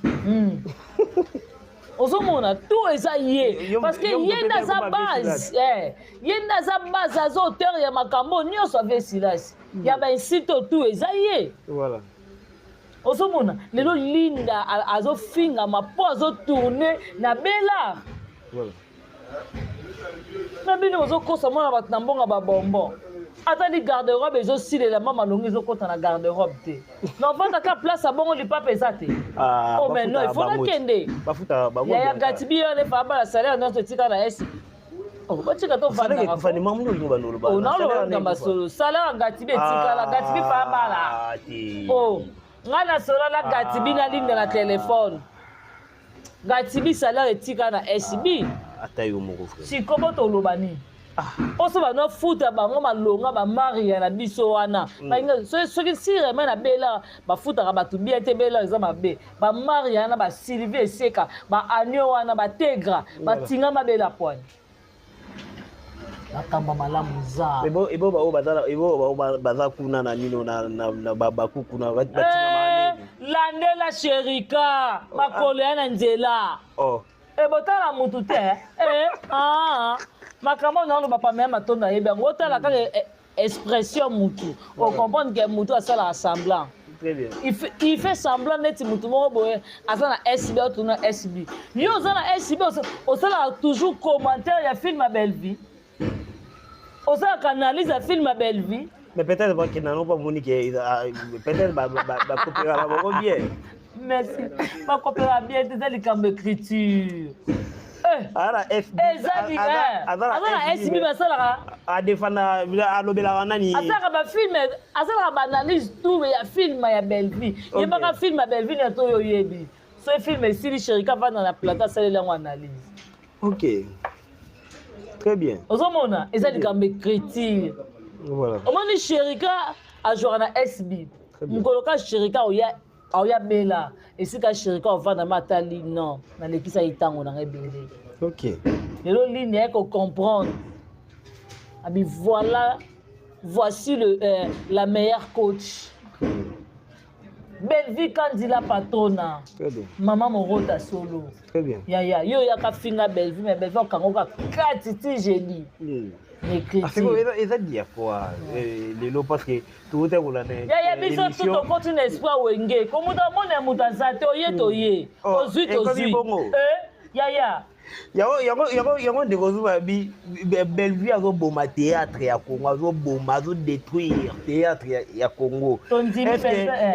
Ozomona, tout eza ye. Yo Parce que yo ye moto naza mpe base. Vesilas. Ye naza base, aza auteur ya makambo nyonso ya Vesilas. Ya ba insito tout eza ye. Voilà. Ozomona, lelo Linda azofingama po azotourner na Bella. Voilà. Na bino ozokosa mwana bato na mbongo ba bonbon. Atali garde-robe ezosilela, mama malongi ezokɔta na garde-robe te. Navandaka place abongo, lipapa eza te. Ah, Oh, mais non, il faut nakende. Bafuta bango. Yaya Gatibi wana efa abala, salaire nyonso etika na esi. Oh, batika tovandaka. Naoloba masolo, salaire ya Gatibi etikala, Gatibi fa abala. Oh, ngai nasolola Gatibi na Linda na telefone. Gatibi, salaire etika na SB. Ata yo moko. Sikobo toloba nini? Mposo banofuta bango malonga, bamaria na biso wana. Soki sireme na Bela bafutaka bato bien te, Bela eza mabe. Bamaria wana, basylvie eseka, baanio wana, bategra batingama Bela pwani, makambo malamu eza. Ebo baoyo baza kuna na nino na babaku kuna batingama. Landela sherika, makolo ya na nzela. Ebotala mutu te. Makambo oyo naoloba, pamela matondo ayebi yango. Otala kaka expression mutu, ocomprendre ke mutu asalaka semblant. Très bien. Il fait semblant neti mutu moko boye aza na SB, otuna SB. Yo oza na SB, osalaka toujours commentaire ya film ya Bellevie, osalaka analyse ya film ya Bellevie. Mais peut-être bakenda nango bamoni ke peut-être bakopera bango bien. Merci, bakopera bien te, eza likambo écriture. Aza na SB, basalaka. Adefanda, alobelaka nani? Asalaka bafilm, asalaka baanalyse tout ya film ya Bellevie. Yebaka film ya Bellevie na to oyo oyebi. So film esili, Sherika avanda na plateau, asaleli yango analyse. Ok, très bien. Ozomona, eza likambo écriture. Voilà. Omoni, Sherika azwaka na SB. Mokolo ka Sherika oya, aoya bela esika Sherika ovanda, ma atali non, nalekisaki ntango nanga ebele. Lelo lini aye kocomprendre, abi voilà, voici la meilleure coach, Bellevie Kandila patrona. Très bien. Mama Morota solo. Très bien. Yaya, yo oyaka finga Bellevie, mais Bellevie okango kaka kati ti jeudi. Eza eza dia quoi lelo, parce que touta kolanda. Yaya, biso tu tokoti na espoir wenge ko moto amona ya moto aza te, oye toye, ozwi tozwi, yaya. Yango ndeko Zuba bi Bellevue azoboma théâtre ya Congo, azoboma, azodétruire théâtre ya Congo.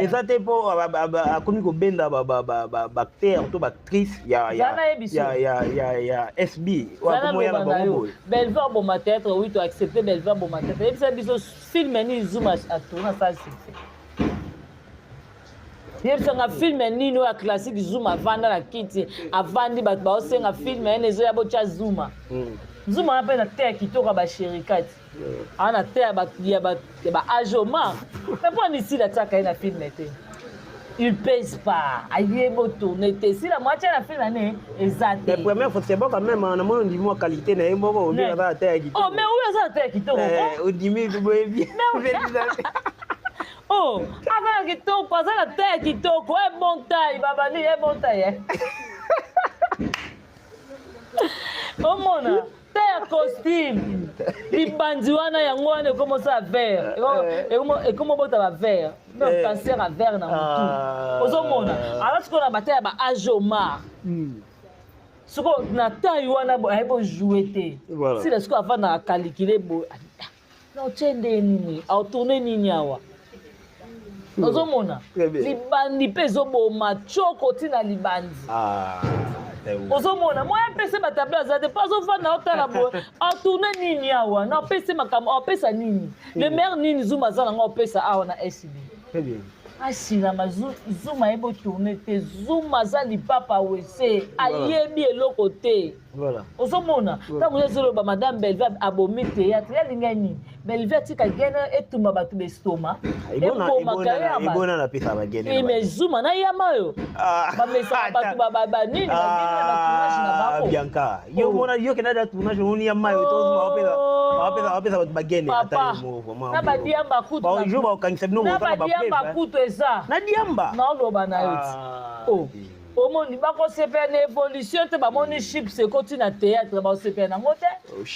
Eza te mpo akomi kobenda baacteur to baactrice ya SB. Akomoya na bango boye. Bellevue aboma théâtre, oui, to accepte Bellevue aboma théâtre. Yebisa biso film nini Zuma atourne asala succès? Yebisanga film nini oyo ya classique Zuma avanda na kiti, avandi, bato baosenga film ene ezoya, botya Zuma. Zuma wana mpe na te ya kitoko ya basherikati, aa na te ya baage omar, mais mpo ani Sila atiaka ye na film te? Il pèse pas, ayebi otourne te. Sila mo atia na film ane eza te. Mais première fois, c'est bon quand même, namoni ondimi mwa qualité na ye moko, obi aza ata ya kitoko. Oh, mais oyo aza ata ya kitoko. Ondimi boye bien. Oh, aza na kitoko, aza na taille ya kitoko, e bon taille, babandi e bon taille. Omona taille ya costume, libandi wana, yango wana ekomosala vert, ekomobota bavert, cancer ya vert na motu. Ozomona, aza sikoyo na bataille ya baage omar. Sikoyo na taille wana ayebi ojoue te. Sila sikoyo avandaka kalikile boye, na otie nde nini, aotourne nini awa? Ozomona libandi mpe ezoboma tioko ntina libandi. Ozomona moya apesi batableau aza te, mpo azovanda otala boye, atourne nini awa? Na apesi makambo, apesa nini? Le maire nini Zuma aza nango, apesa awa na SB. Asilama Zuma ayebi otourne te. Zuma aza lipapa wese, ayebi eloko te. Ozomona ntango ye ezoloba madame Bellevue abomi théâtre, ye alingai nini? Bellevue atika gene etumba bato bestoma, ebomaka mais Zuma na yama oyo bamesaka bato banini bagene na batournage na bango. Bianca, yo mona, yo kenda da tournage, omoni yama oyo bapesa bato bagene. Papa, na badiamba kutu. Jo bakokangisa bino. Na badiamba kutu eza. Na diamba. Naoloba na yo ti omoni bakosepela na évolution te. Bamoni chips ekoti na théâtre, bakosepela nango te.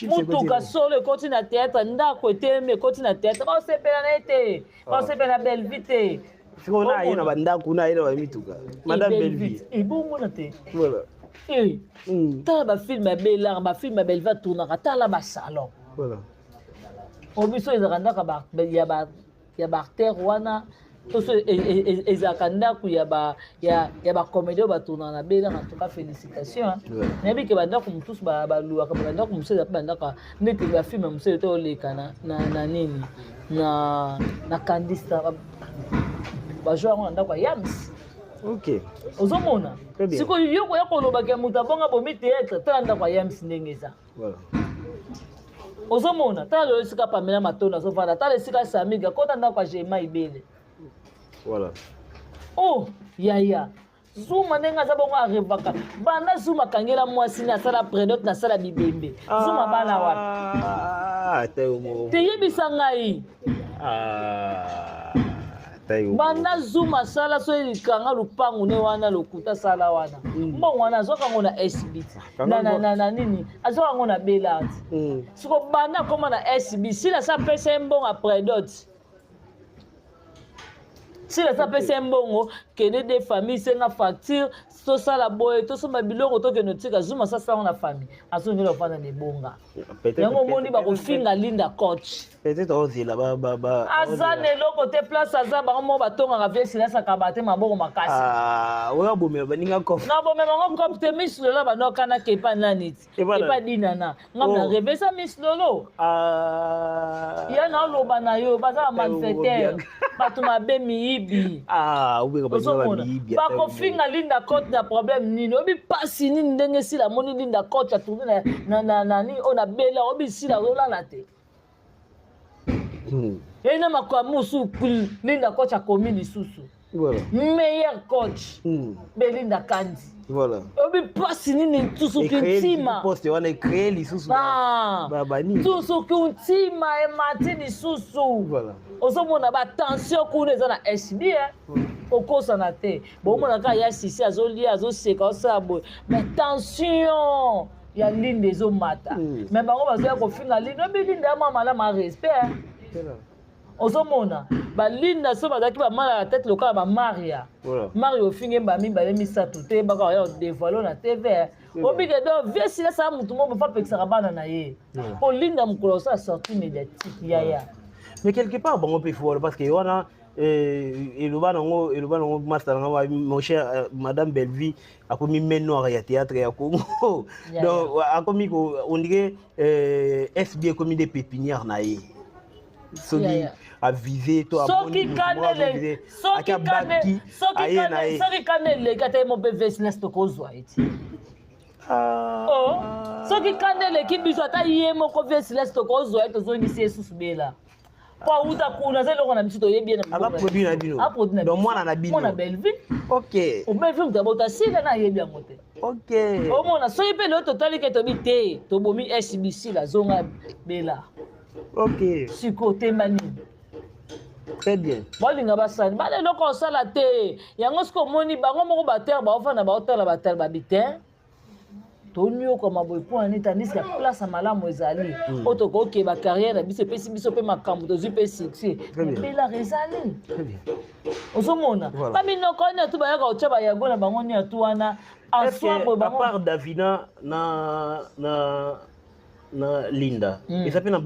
Mutuka solo ekoti na théâtre, ndako etelemi ekoti na théâtre, bakosepela na ye te, bakosepela na Bellevue te. Sikoyo na ye na bandako, na ye na bamituka, madame Bellevue. Ebongona te. Tala bafilm ya Belar, bafilm ya Bellevue atournaka, tala basalon. O biso ezalaka ndako ya baacteur wana, to so ezalaka ndako ya bacomédie oyo batournaka na Belaka. En tout cas, félicitation. Nayebi ke bandako mosusu baluwaka, bandako mosusu eza mpe bandako neti bafilm mosusu ete oleka na nini, na Kandista, bazwa yango na ndako ya Yams. Ozomona sikoyo, yo koya kolobaka ya moto abonga bomi théâtre, tala ndako ya Yams ndenge eza. Ozomona, tala lelo esika Pamela Matondo azovanda, tala esika Samiga kota ndako ya Jema Ibele. Oh yaya, Zuma ndenge aza bongo, arevaka banda Zuma akangela mwasi ne, asala prédot, nasala bibembe. Zuma bana wapi? Teyebisa ngai. Banda Zuma asala so ekanga lupangu ne wana, lokuta asala wana, mbongo wana azwaka yango na SB, na nini, azwaka yango na Belart. Siko banda akóma na SB, sila asa apesa ye mbongo ya prédot, sila asa apesa ye mbongo, kende de famille, senga facture, tosala boye, tosomba biloko, tokende otika. Zuma asasa yango na famille, azongeli ofanda na ebonga yango. Omoni bakofinga Linda coach. Peut-être ozela. Aza na eloko te. Place aza, bango moko batongaka. Vie silasaka bate maboko makasi. Oyo abomela baninga coffre. Na bomema bango cope te. Miss Lolo bandokanaka epa nani ti, epa Dinana. Ngam na rêve eza Miss Lolo ya na oloba na yo, baza ba malfaiteur, bato mabe, miyibi. Ozomona bakofinga Linda Cote na problème nini? Oyebi mpasi nini ndenge Sila amoni Linda Cote atourne na nini oyo na Bela? Oyebi Sila azolala te. Ye na makambo mosusu, Linda Coach akomi lisusu meilleur coach. Belinda Kandi. Oyebi mpasi nini? Tusuki ntima. Poste wana ecrée lisusu banini. Tusuki ntima emati lisusu. Ozomona batension kuna eza na SB, okosana te. Bomona kaka ya Sisi azolia, azoseka, osala boye, mais tension ya Linda ezomata. Mais bango bazoya kofinga Linda. Oyebi Linda ya mwa malamu, a respect. Ozomona balinda so bazalaki bamala ya tete lokola bamaria. Maria ofingi mba mibale misato te, baka oya odévoile na TV. Obike donc vie sila asala motu moko fa apekisaka bana na ye mpo Linda mokolo osala sortie médiatique yaya. Mais quelque part bango mpe faut, parce que wana eloba nango master nanga, mon cher, madame Bellevue akomi main noire ya théâtre ya Congo. Donc akomi, on dirait SB ekomi nde pépinière na ye. Soki avise to soki kanda eleki, ata ye mo mpe vesines tokozwa ye ti. Soki kanda eleki biso, ata ye moko vesines tokozwa ye, tozongisi ye susu Bela po awuta kuna, aza eloko na biso, toyebi ye. Aza produit na bino. Donc mwana na bino. Mwana Bellevue. Bellevue moto abota Sila, na ayebi yango te. Omona soki mpe lelo totali ke tobi te, tobomi SBC, lazonga Bela. Sikoyo temba nini? Très bien. Balinga basali bana eloko osala te. Yango soki omoni bango moko batere, baofanda, baotala, batala, babi te, toniokama boye mpo na nini? Tandis ya place ya malamu ezali oyo tokokeba carrière na biso, epesi biso mpe makambo, tozwi mpe succès. Belaka ezali, ozomona baminoko nini atu bayaka kotya bayago na bango nini atu wana. À part Davina na Linda, eza mpe na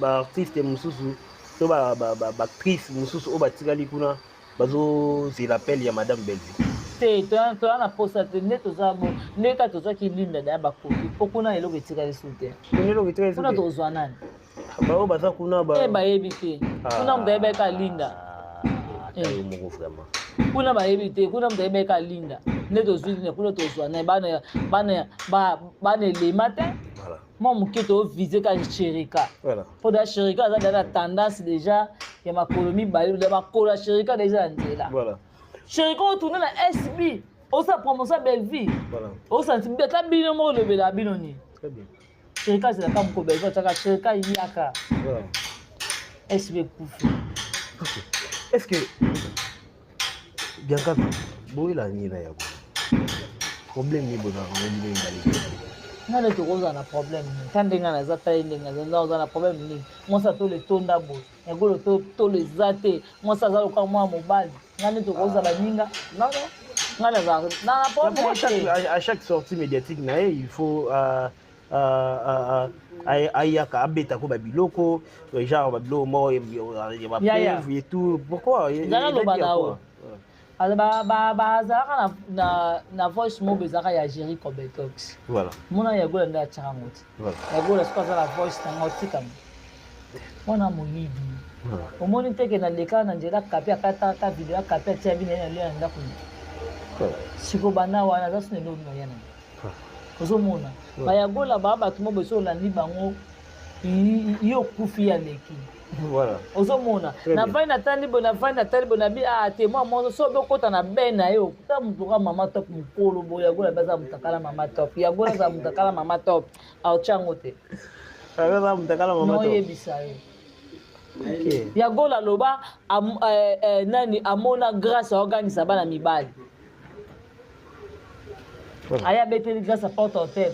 baartiste mosusu to baactrice mosusu oyo batikali kuna, bazozela appel ya madame Bellevue? Te, toza na posa te. Nde toza bo nde kaka tozwaki Linda daya, bakoki mpo kuna eloko etikali su te. Kuna eloko etikali? Kuna tozwa nani? Baoyo baza kuna. Te, bayebi te. Kuna moto ayebaki ka Linda. Yo moko vraiment. Kuna bayebi te. Kuna moto ayebaki ka Linda. Nde tozwi Linda, kuna tozwa nani? Bana elema te. Mwa moke tovise ka Sherika, mpo da Sherika aza deja na tendance déjà ya makolo mibale, makolo ya Sherika deja na nzela. Sherika otourne na SB, osala promotion ya Bellevue, osanti ata bino moko olobela bino nini. Sherika azelaka moko Bellevue atiaka Sherika yaka, SB ekufi. Est ce que Bianca boyela nini na yango? Problème nini bozalaka ngo bino mibale? Nga nde tokozala na problème nini? Ta ndenge naza, ta ye ndenge aza, ozala na problème nini? Mwasi atolo etonda boye, yagolo tolo eza te, mwasi aza lokola mwana mobali. Nga nde tokozala baninga? Non, nga nazala na problème te. À chaque sortie médiatique na ye, il faut Ayaka abetako babiloko, genre babiloko moko ya bapreuve et tout. Pourquoi? Naloba na yo, bazalaka na voice moko ezalaka ya Géri Cobetox. Mona Yagola nde atiaka yango te. Yagola soki aza na voice nango, otikama mwana moyibi. Omoni teke naleka na nzela, kape akataka video, akape atia bino ye na lia na ndako. Siko banda wana aza suna eloko na ya na ozomona bayagola baa bato mo boso olandi bango, yo okufi, ya leki. Ozomona navandi, natali boye, navandi, natali boye, nabi a te mwa moko so obokota na be na ye, okuta motu ka mama top mokolo boye. Yagola baza moto akala mama top, Yagola aza moto akala mama top, aotya yango te. Noyebisa yo, Yagola aloba nani amona Grâce aoganisa bana mibali, aya abeteli Grâce porte hotel,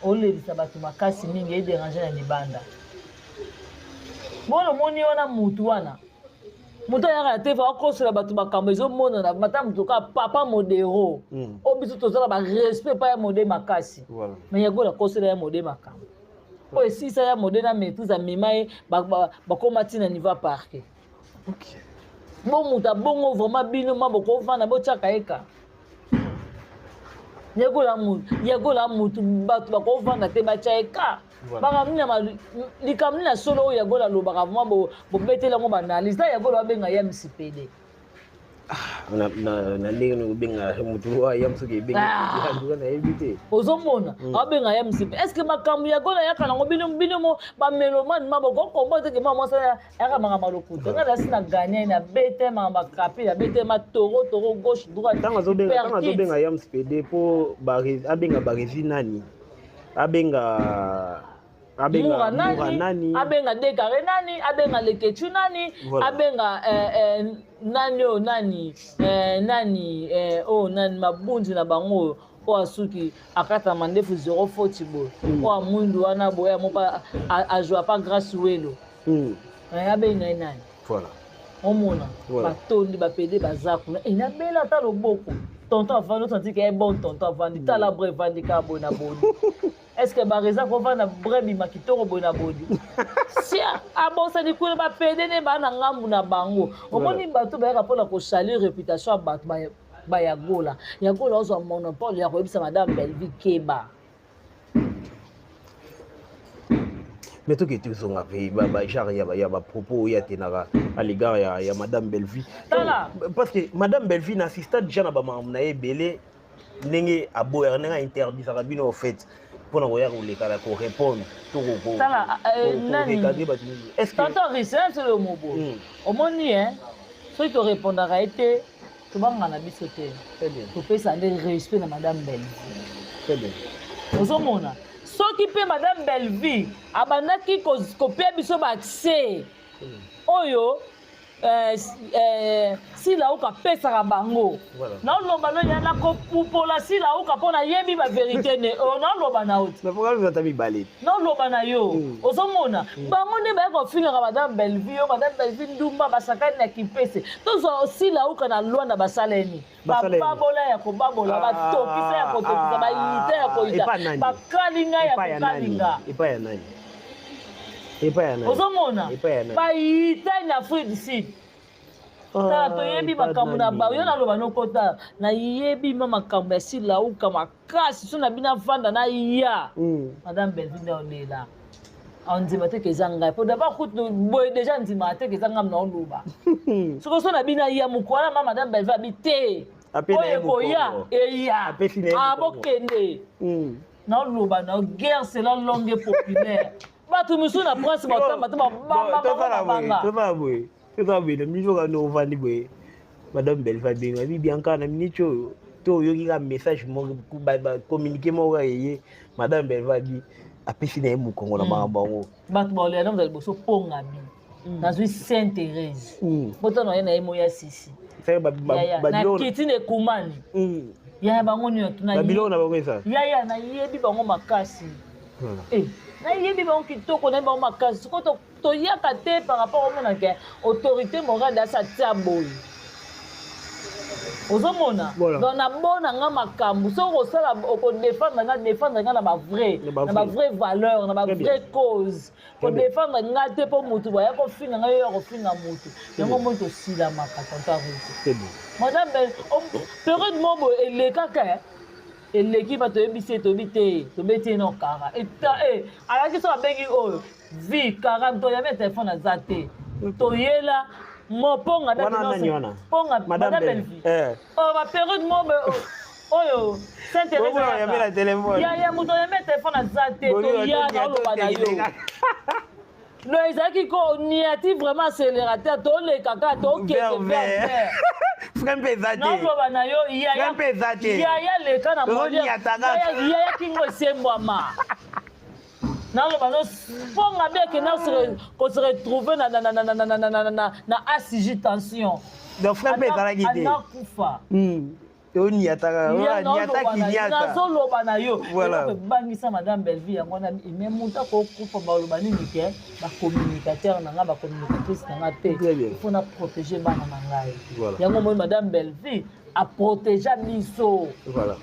olelisa bato makasi mingi, edéranger na libanda. Bona omoni wana mutu wana, moto ayaka na TV, akosola bato makambo ezomonana. Mata moto kaka papa Modero oyo biso toza na barespect epai ya Mode makasi, mais Yagola akosola ya Mode makambo oyo esisa ya Mode na maîtrise, amema ye, bakóma ntina niveau ya parquet. Bo moto abongo vraiment, bino ma bokovanda botiaka ye ka Yagola mutu, Yagola mutu bato bakovanda te batya ye ka makambo likambo nini na solo oyo Yagola alobaka. Vraiment, bobeteli yango baanalyse na Yagola, babenga ya misipede. Na ndenge nini obenga motu oyo ya soki ebenga, nayebi te. Ozomona abenga ya misipe, est ce que makambo Yagola ayaka nango, bino bino mo bamélomane ma bokokomba teke ma mwasi ayaka makambo lokuta. Nga nasi na gagné na bete makambo akapi na bete ma toro toro, gauche, droite. Ntango azobenga ya msipede mpo abenga Baresi nani, abenga abenga nani, abenga Dekare nani, abenga Lekechu nani, abenga nani oyo nani, nani oyo nani, mabunzi na bango oyo, oyo asuki akatama ndefu zero foti boye, oyo amwindu wana boye, moko azwa pa Grâce Welo, abenga ye nani. Omona batondi bapede baza kuna, nabela ata loboko. Tonton avandi, osanti ke bon tonton avandi, tala bre evandi kaka boye na bodi. Est ce que bareza kovanda bre bima kitoko boye na bodi sia abosani kuna bapede ne baa na ngambu na bango. Omoni bato bayaka mpona kosalir réputation ya bato bayagola. Yagola ozwa monopole ya koyebisa madame Bellevie keba. Mais toke tozonga mpe bagenre ya bapropos oyo atenaka à l'égard ya madame Bellevie. Tala. Parce que madame Bellevie na assista déjà na bamakambo na ye ebele, ndenge aboyaka, ndenge ainterdisaka bino au fait mpona koya koleka korépondre to Tala, nani korecadrer bato. Est ce que Tonton Risense oyo mobo omoni e, soki torépondaka ye te, tobangaka na biso te. Très bien. Topesa nde respect na madame Bellevie. Très bien. Ozomona soki mpe madame Bellevie abandaki kopia biso baaccès oyo Sila Oka apesaka bango, naoloba no ya nakopupola Sila Oka mpo nayebi bavérité ne oyo naoloba na yo te. Ata mibale. Naoloba na yo, ozomona bango nde baya kofingaka madame Bellevie, yo madame Bellevie ndumba, basakani na kimpese. Tozwa Sila Oka na Lwanda, basaleni bababola ya kobabola, batokisa ya kotokisa, bayita ya koyita, bakalinga ya kokalinga. Epai ya nani? Epai ya nani? Ozomona bayita na Afrique du Sud. Tala, toyebi makambo na bango. Yo naloba nokota, nayebi ma makambo ya Silauka makasi. So na bino avanda na ya madame Bellevie nde olela, andima teke eza ngai, po d'abord kutu boye déjà ndimaka teke eza ngai na oloba. Soki so na bino aya mokolo ma madame Bellevie abi te, oyo ekoya eya, abokende. Naoloba na guerre, c'est la langue populaire. Bato mosusu na prince batamba te, babamba babanga. Boye toza boye na miniti oyo kanda ovandi boye, madame Bellevie abenga abi Bianca na miniti oyo to oyoki kaka message moko, communiqué moko kaka eye, madame Bellevie abi apesi na ye mokongo na makambo yango. Bato baolela na liboso mponga bi nazwi Sainte Thérèse, botana ye na ye moya sisi nakiti na ekumani yaya bango nyonso. Babiloko na bango eza. Yaya, nayebi bango makasi, nayebi bango kitoko, nayebi bango makasi. Sikoyo toyaka te par rapport omonake autorité morale asa tia boye. Ozomona? Voilà. Donc nabona nga makambo soki okosala okodefendre nga, defendre nga na bavrai, Na na ba bavrai valeur, na Très bien. bavrai cause. Très bien. Kodefendre nga te mpo motu baya kofinga nga, yo ya kofinga motu yango moi tosilamaka tonton Ruth. Très bien. Madame Belle, période moko boye elekaka, eh, eleki bato oyebisi ye, toyebi te, tobeti ye no kara eta e alaki so abengi oyo vi kara toyambi ya telefone aza te, toyela moponga. Wana nani wana? Ponga. Madame Madame Bellevue. Bellevue. Eh. Oyo bapériode moko boye oyo Saint Bongo oyambi na telefone. Ya moto oyambi ya telefone aza te. Boni Toya otoki- naoloba na yo no ezalaki ko niati vraiment accélérateur, toleka kaka, tokende Vert, vert. vert. Frein mpe eza te. Naoloba na yo yaya. Frein mpe eza te. Yaya leka na Tozoniata kaka. Yaya, yaya kingo esembwama. Naloba no mponga bi akenda kose retrouver na ACG tension. Donc frein mpe ezalaki te. Anakufa. Oniataka. Niata kiniata. Nazoloba na yo. Voilà. Eloko ebangisa madame Bellevue yango wana, me moto akokufa, baloba nini ke bacommunicateur na nga, bacommunicatrice na nga te. Très bien. Il faut na protéger bana na ngai. Voilà. Yango moi madame Bellevue aprotégea biso. Voilà.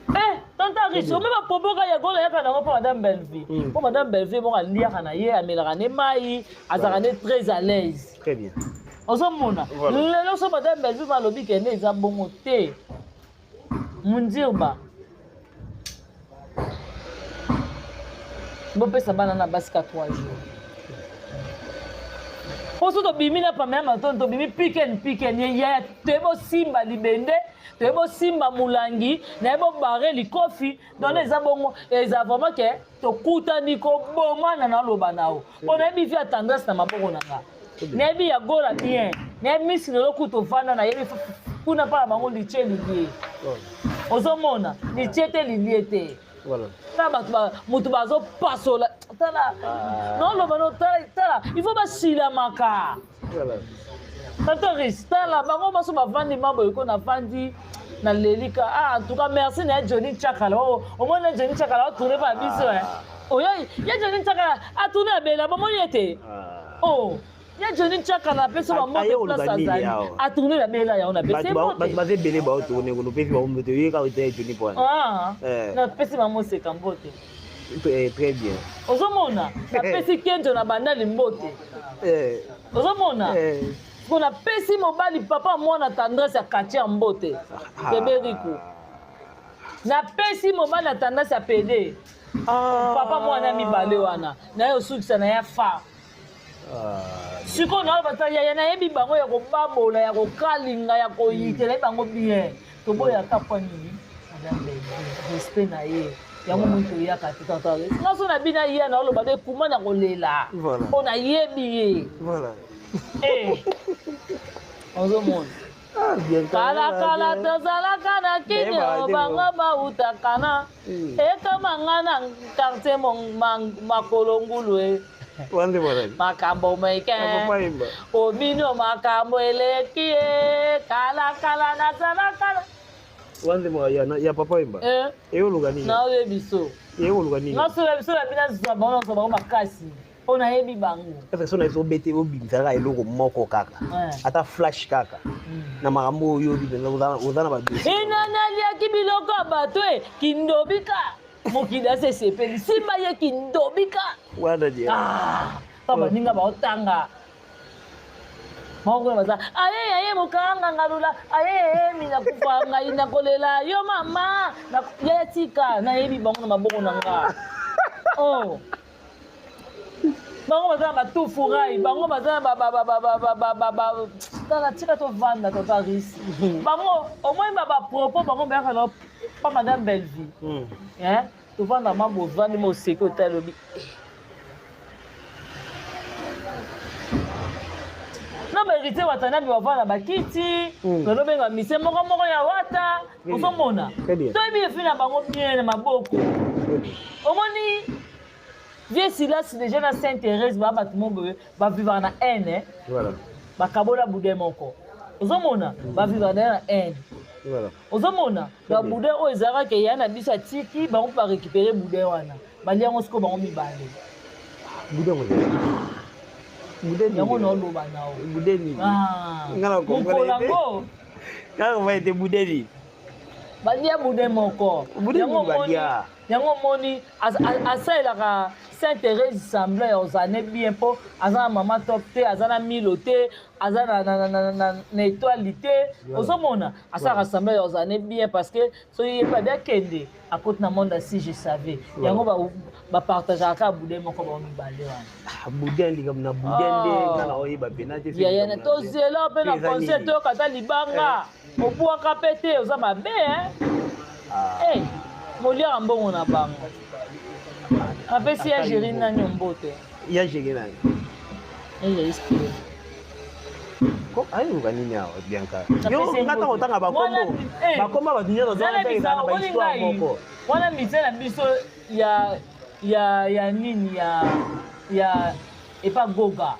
Eh, tonton Riche, ome bapropoka ya gola yaka nango mpo madame Bellevue, mpo madame Bellevue moko aliaka na ye, amelaka ne mai, azalaka ne très à l'aise. Très bien. Ozomona? Voilà. Lelo so madame Bellevue balobi kende eza bongo te, mundirba bopesa bana na basi ka 3 jours mpo so tobimi na pamela matono, tobimi piken piken yaya, toyebi osimba libende, toyebi osimba molangi, nayebi obare likofi. Donc eza bongo, eza vraiment ke tokutani kobomana. Naloba na yo mpo nayebi vi ya tendresse na maboko na nga, nayebi ya gola bien, nayebi misi lelo tovanda, nayebi kuna mpa na bango litie lilie. Ozomona litie te, lilie te. Voilà. Tala bato moto bazopasola, tala naoloba no, tala, tala, il faut basilamaka. Voilà. Tonton Riche, tala bango baso bavandi maboye ko navandi nalelika. Ah, en tout cas merci na ye Johnny Chakala. Omoni na Johnny Chakala atourne mpa biso, eh. Oyo ye Johnny Chakala atourne abela, bomoni ye te. Ah. Oh, ye Johnny Chakala apesi Aye bambote koluka place nini azali awa? atourne babela yango, napesi ye Bato mbote. baza ebele baotourne kuna, opesi bango mbote, oyeka ota Johnny po wana. Ah, Eh. napesi bango seka mbote. Très bien. Ozomona, napesi kenjo na bandali mbote. Ozomona? Eh. Po napesi mobali papa mwana tendresse ya quartier ya mbote, bebe Riku. Napesi mobali ya tendresse ya pede. Ah. Papa mwana mibale wana naye osukisa na ya fa. Ah. Sikoyo na bata yaya, nayebi bango ya kobabola, ya kokalinga, ya koyitela, yebi bango bien. Toboyaka mpo nini? Madame Bellevue, respect na ye yango moi toyaka te. Tata nga so na bino aya na oloba be kuma na kolela Voilà. mpo nayebi ye. Voilà. Eh, ozomona? Ah, bien. Kalakala tozalaka na kini. Nayebaka te. Bango bautaka na ekama nga na quartier makolo ngulu e. Wande mwana. Makambo meke. Papa Yemba. Obino makambo eleki ye kalakala nazalaka. Wande mwa ya papa Yemba. Eh, Eyoluka nini? Naoyebi so. Eyoluka nini? Nga so na biso na bino azwa bango, nazwa bango makasi mpo nayebi bango. Kaka so na ezobete, obimisaka eloko moko kaka. Ata flash kaka. Na makambo oyo oyobi mpenza oza na badossier. Enani aliaki biloko ya bato e kindobika mokili ase esepeli simba ye kindobika. Wana dia. Ah, pa baninga baotanga moko kuna baza aye aye mokanga ngalula aye mina kufa ngai nakolela yo mama ya tika, nayebi bango na maboko na nga. Oh, bango baza na batufurai, bango baza na tala, tika tovanda tata risi bango omoi bapropos bango bayaka na pa madame Bellevue. Hein, tovanda ma bovandi ma oseki otali obi na baheritier Watanabe bavanda bakiti. Tozobenga mise moko moko ya wata, ozomona? Très bien. Toyebi efi na bango bien na maboko. Omoni vie Silas déjà na Saint Thérèse, baa bato mo boye bavivaka na haine, eh. Voilà. Bakabola boudin moko, ozomona bavivaka na haine. Voilà. Ozomona Très bien. baboudin oyo ezalaka ke ya na biso atiki bango mpe barécupere boudin wana, balia yango sikoyo bango mibale. Boudin ngo. Boudin nini? Yango naoloba nao. Boudin nini? Ah, Nga na comprendre mokolo te. yango. Kaka mayete boudin nini? Balia boudin moko. Yango omoni asalelaka Saint Thérèse semblant ya ozane bien mpo aza na mama top te, aza na milo te, aza na étoile te. Ozomona asalaka semblant ya ozane bien parce que soki ye mpe abi akende akoti na monde si je savais. Yango bapartageaka kaka boudin moko bango mibale wana. Boudin likambo na boudin nde nga na oyeba mpena te. Yaya, tozela mpe na conseil toyoka ata libanga obwaka mpe te, oza mabe. Moliaka mbongo na bango. Apesi ya Géri nani mbote? Ya Géri nani? Ya Géri. Ayeluka nini awa, Bianca? Yo nga ntango otanga bakombo, bakombo bato nyonso ozaa na bahistoire moko. Wana mise na biso ya nini ya epa Goga.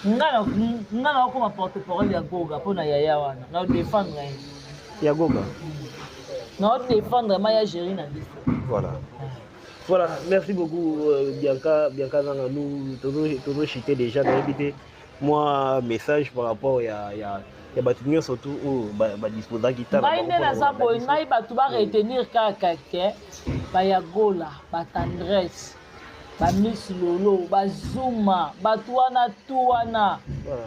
Nga na okoma porte parole ya Goga mpona yaya wana na odéfendre ye. Ya Goga. Na odéfendre ma ya Géri na biso. Voilà, merci beaucoup Bianca, Bianca Nanga, nous toujours chuté déjà nayebi te moi message par rapport ya bato nyonso tu oyo badisposaki. Ngai nde naza boye, ngai bato baretenir kaka ke bayagola, batendresse, bamiss lolo, bazuma, bato wana tu wana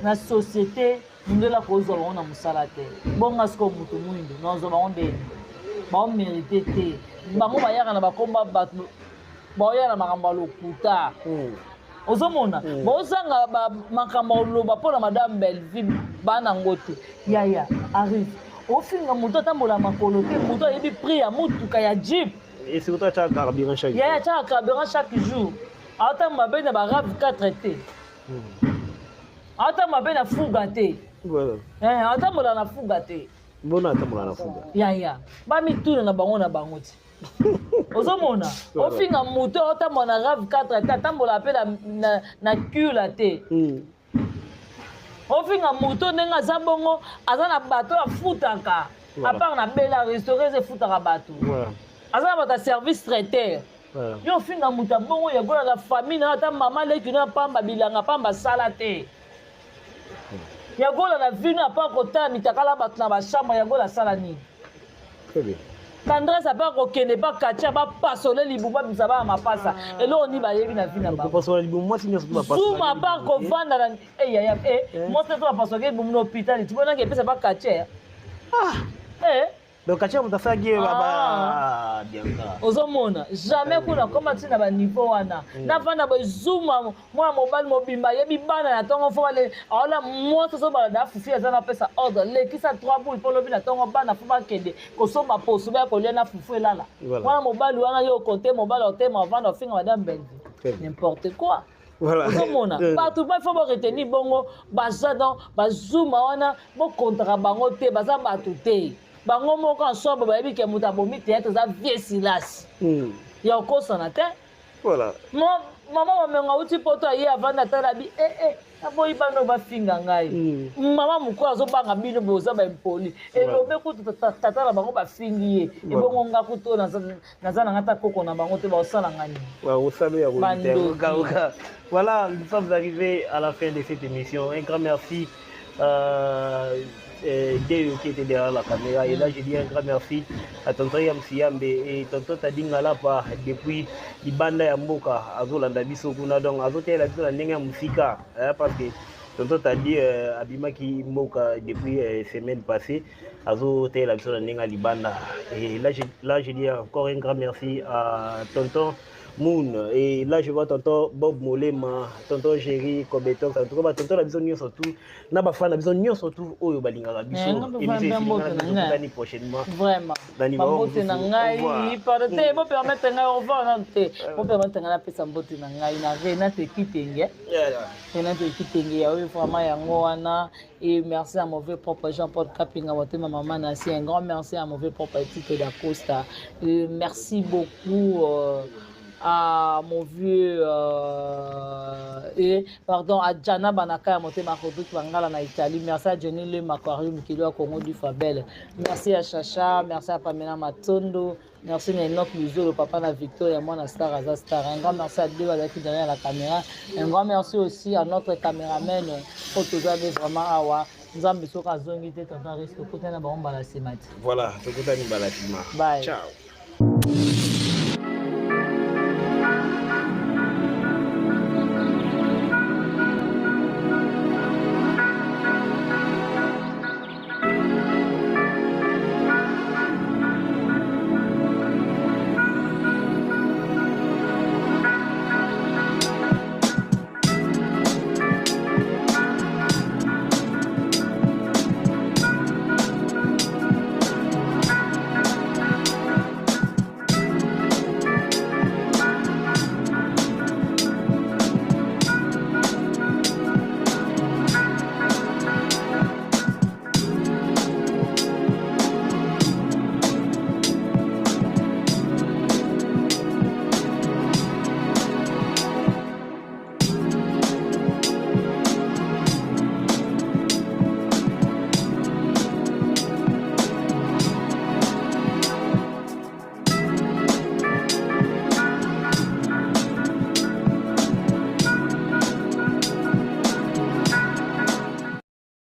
na société mondela kozwa bango na mosala te. Bonga sikoyo moto mwindo nazwa bango ndeni baomérite te. Bango bayaka na bakomba, bato baoya na makambo ya lokuta. Ozomona bozanga makambo oloba mpo na madame Bellevue, bana yango te. Yaya arrive ofinga moto atambola makolo te, moto ayebi prix ya motuka ya jeep. Et surtout atiaka carburant chaque Yaya atiaka carburant chaque jour, aotambola mpe na baRAV4 te, aotambola mpe na fuga te. Aotambola na fuga te. Bona atambola na fuga? Yaya, bamituna na bango na bango ti. Ozomona ofinga moto aotambola na RAV4 te, atambola mpe na cula te. Ofinga moto ndenge aza bongo, aza na bato afutaka à part na bela restaurant eza efutaka bato, aza na bato ya service traiteur. Yo ofinga moto ya bongo, yagola na famille na yo, ata mama leki no ya pamba bilanga pamba asala te. Yagola na vino apa kotala mitakala bato na bachambre, yagola asala nini? Tendresse apa kokende bakatia bapasole libumu, babimisa bana mapasa, eloko nini bayebi na vi na bango? Zuma apa kovanda na yaya mwasi to bapasolaki libumu na hôpital, tibonaki epesa bakatie. Donc katia moto asalaki ye Bianca. Ozomona jamais kuna koma ntina baniveau wana. Navanda boye, Zuma mwana mobali mobimba ayebi bana na ntongo fo aola mwasi ozobala da fufu, aza napesa ordre lekisa trois boule mpo lobi na ntongo bana fo bakende kosomba poso baya kolia na fufu elala. Mwana mobali wana yo okonte mobali otema ovanda ofinga madame Bellevue, n'importe quoi. Ozomona bato ba fo baretenir bongo baza donc bazuma wana, bokontaka bango te, baza bato te. Bango moko ensemble bayebi ke moto abomi théâtre eza vie Silas ya okosana te. Mama Mamengo auti poto, aye avandi atala bi ee naboyi bana oyo bafinga ngai. Mama mokolo azobanga bino, boza baimpoli. Elobe kutu tata na bango bafingi ye, ebongo nga kutu oyo naza na nga ta koko na bango te, baosala nga nini? Voilà, nous sommes arrivés à la fin de cette émission. Un grand merci Deo qui était derrière la caméra. Et là, je dis un grand merci à tonton Yam Siambe et tonton Tadinga Lapa depuis Libanda ya Mboka, azolanda biso kuna, donc azotela biso na ndenge ya musika, hein, parce que tonton Tadi abimaki mboka depuis semaine passée, azotela biso na ndenge ya Libanda. Et là, je dis encore un grand merci à tonton Moon. Et là, je vois tonton Bob Molema, tonton Jerry Kobeton, en tout cas, tonton na biso nyonso tout, na bafan na biso nyonso tout oyo balingaka biso. Émission esilingana prochainement. Vraiment. Bambote na ngai, pardon te, bopermettre ngai, au revoir nanu te, bopermettre ngai napesa mbote na ngai na Renate Kitenge. Renate Kitenge ya oyo vraiment yango wana. Et merci à mauvais propre Jean-Paul Kapinga Motema Mama Nasi. Un grand merci à mauvais propre Tito D'Acosta. Et merci beaucoup à mon vieux et pardon à Jana Banaka Motema Rodrigue Bangala na Italie. Merci à Jenny Le Macquarie Mukilo à Congo du Fabel. Merci à Chacha, merci à Pamela Matondo. Merci na Enoch Luzo, le papa na Victor, et moi na Star Aza Star. Un grand merci à deux qui derrière la caméra. Un grand merci aussi à notre caméraman, Photographe vraiment awa. Nzambe soki azongi te, tonton Rice, tokutani na bango mbala nsima te. Voilà, tokutani mbala nsima. Bye. Ciao.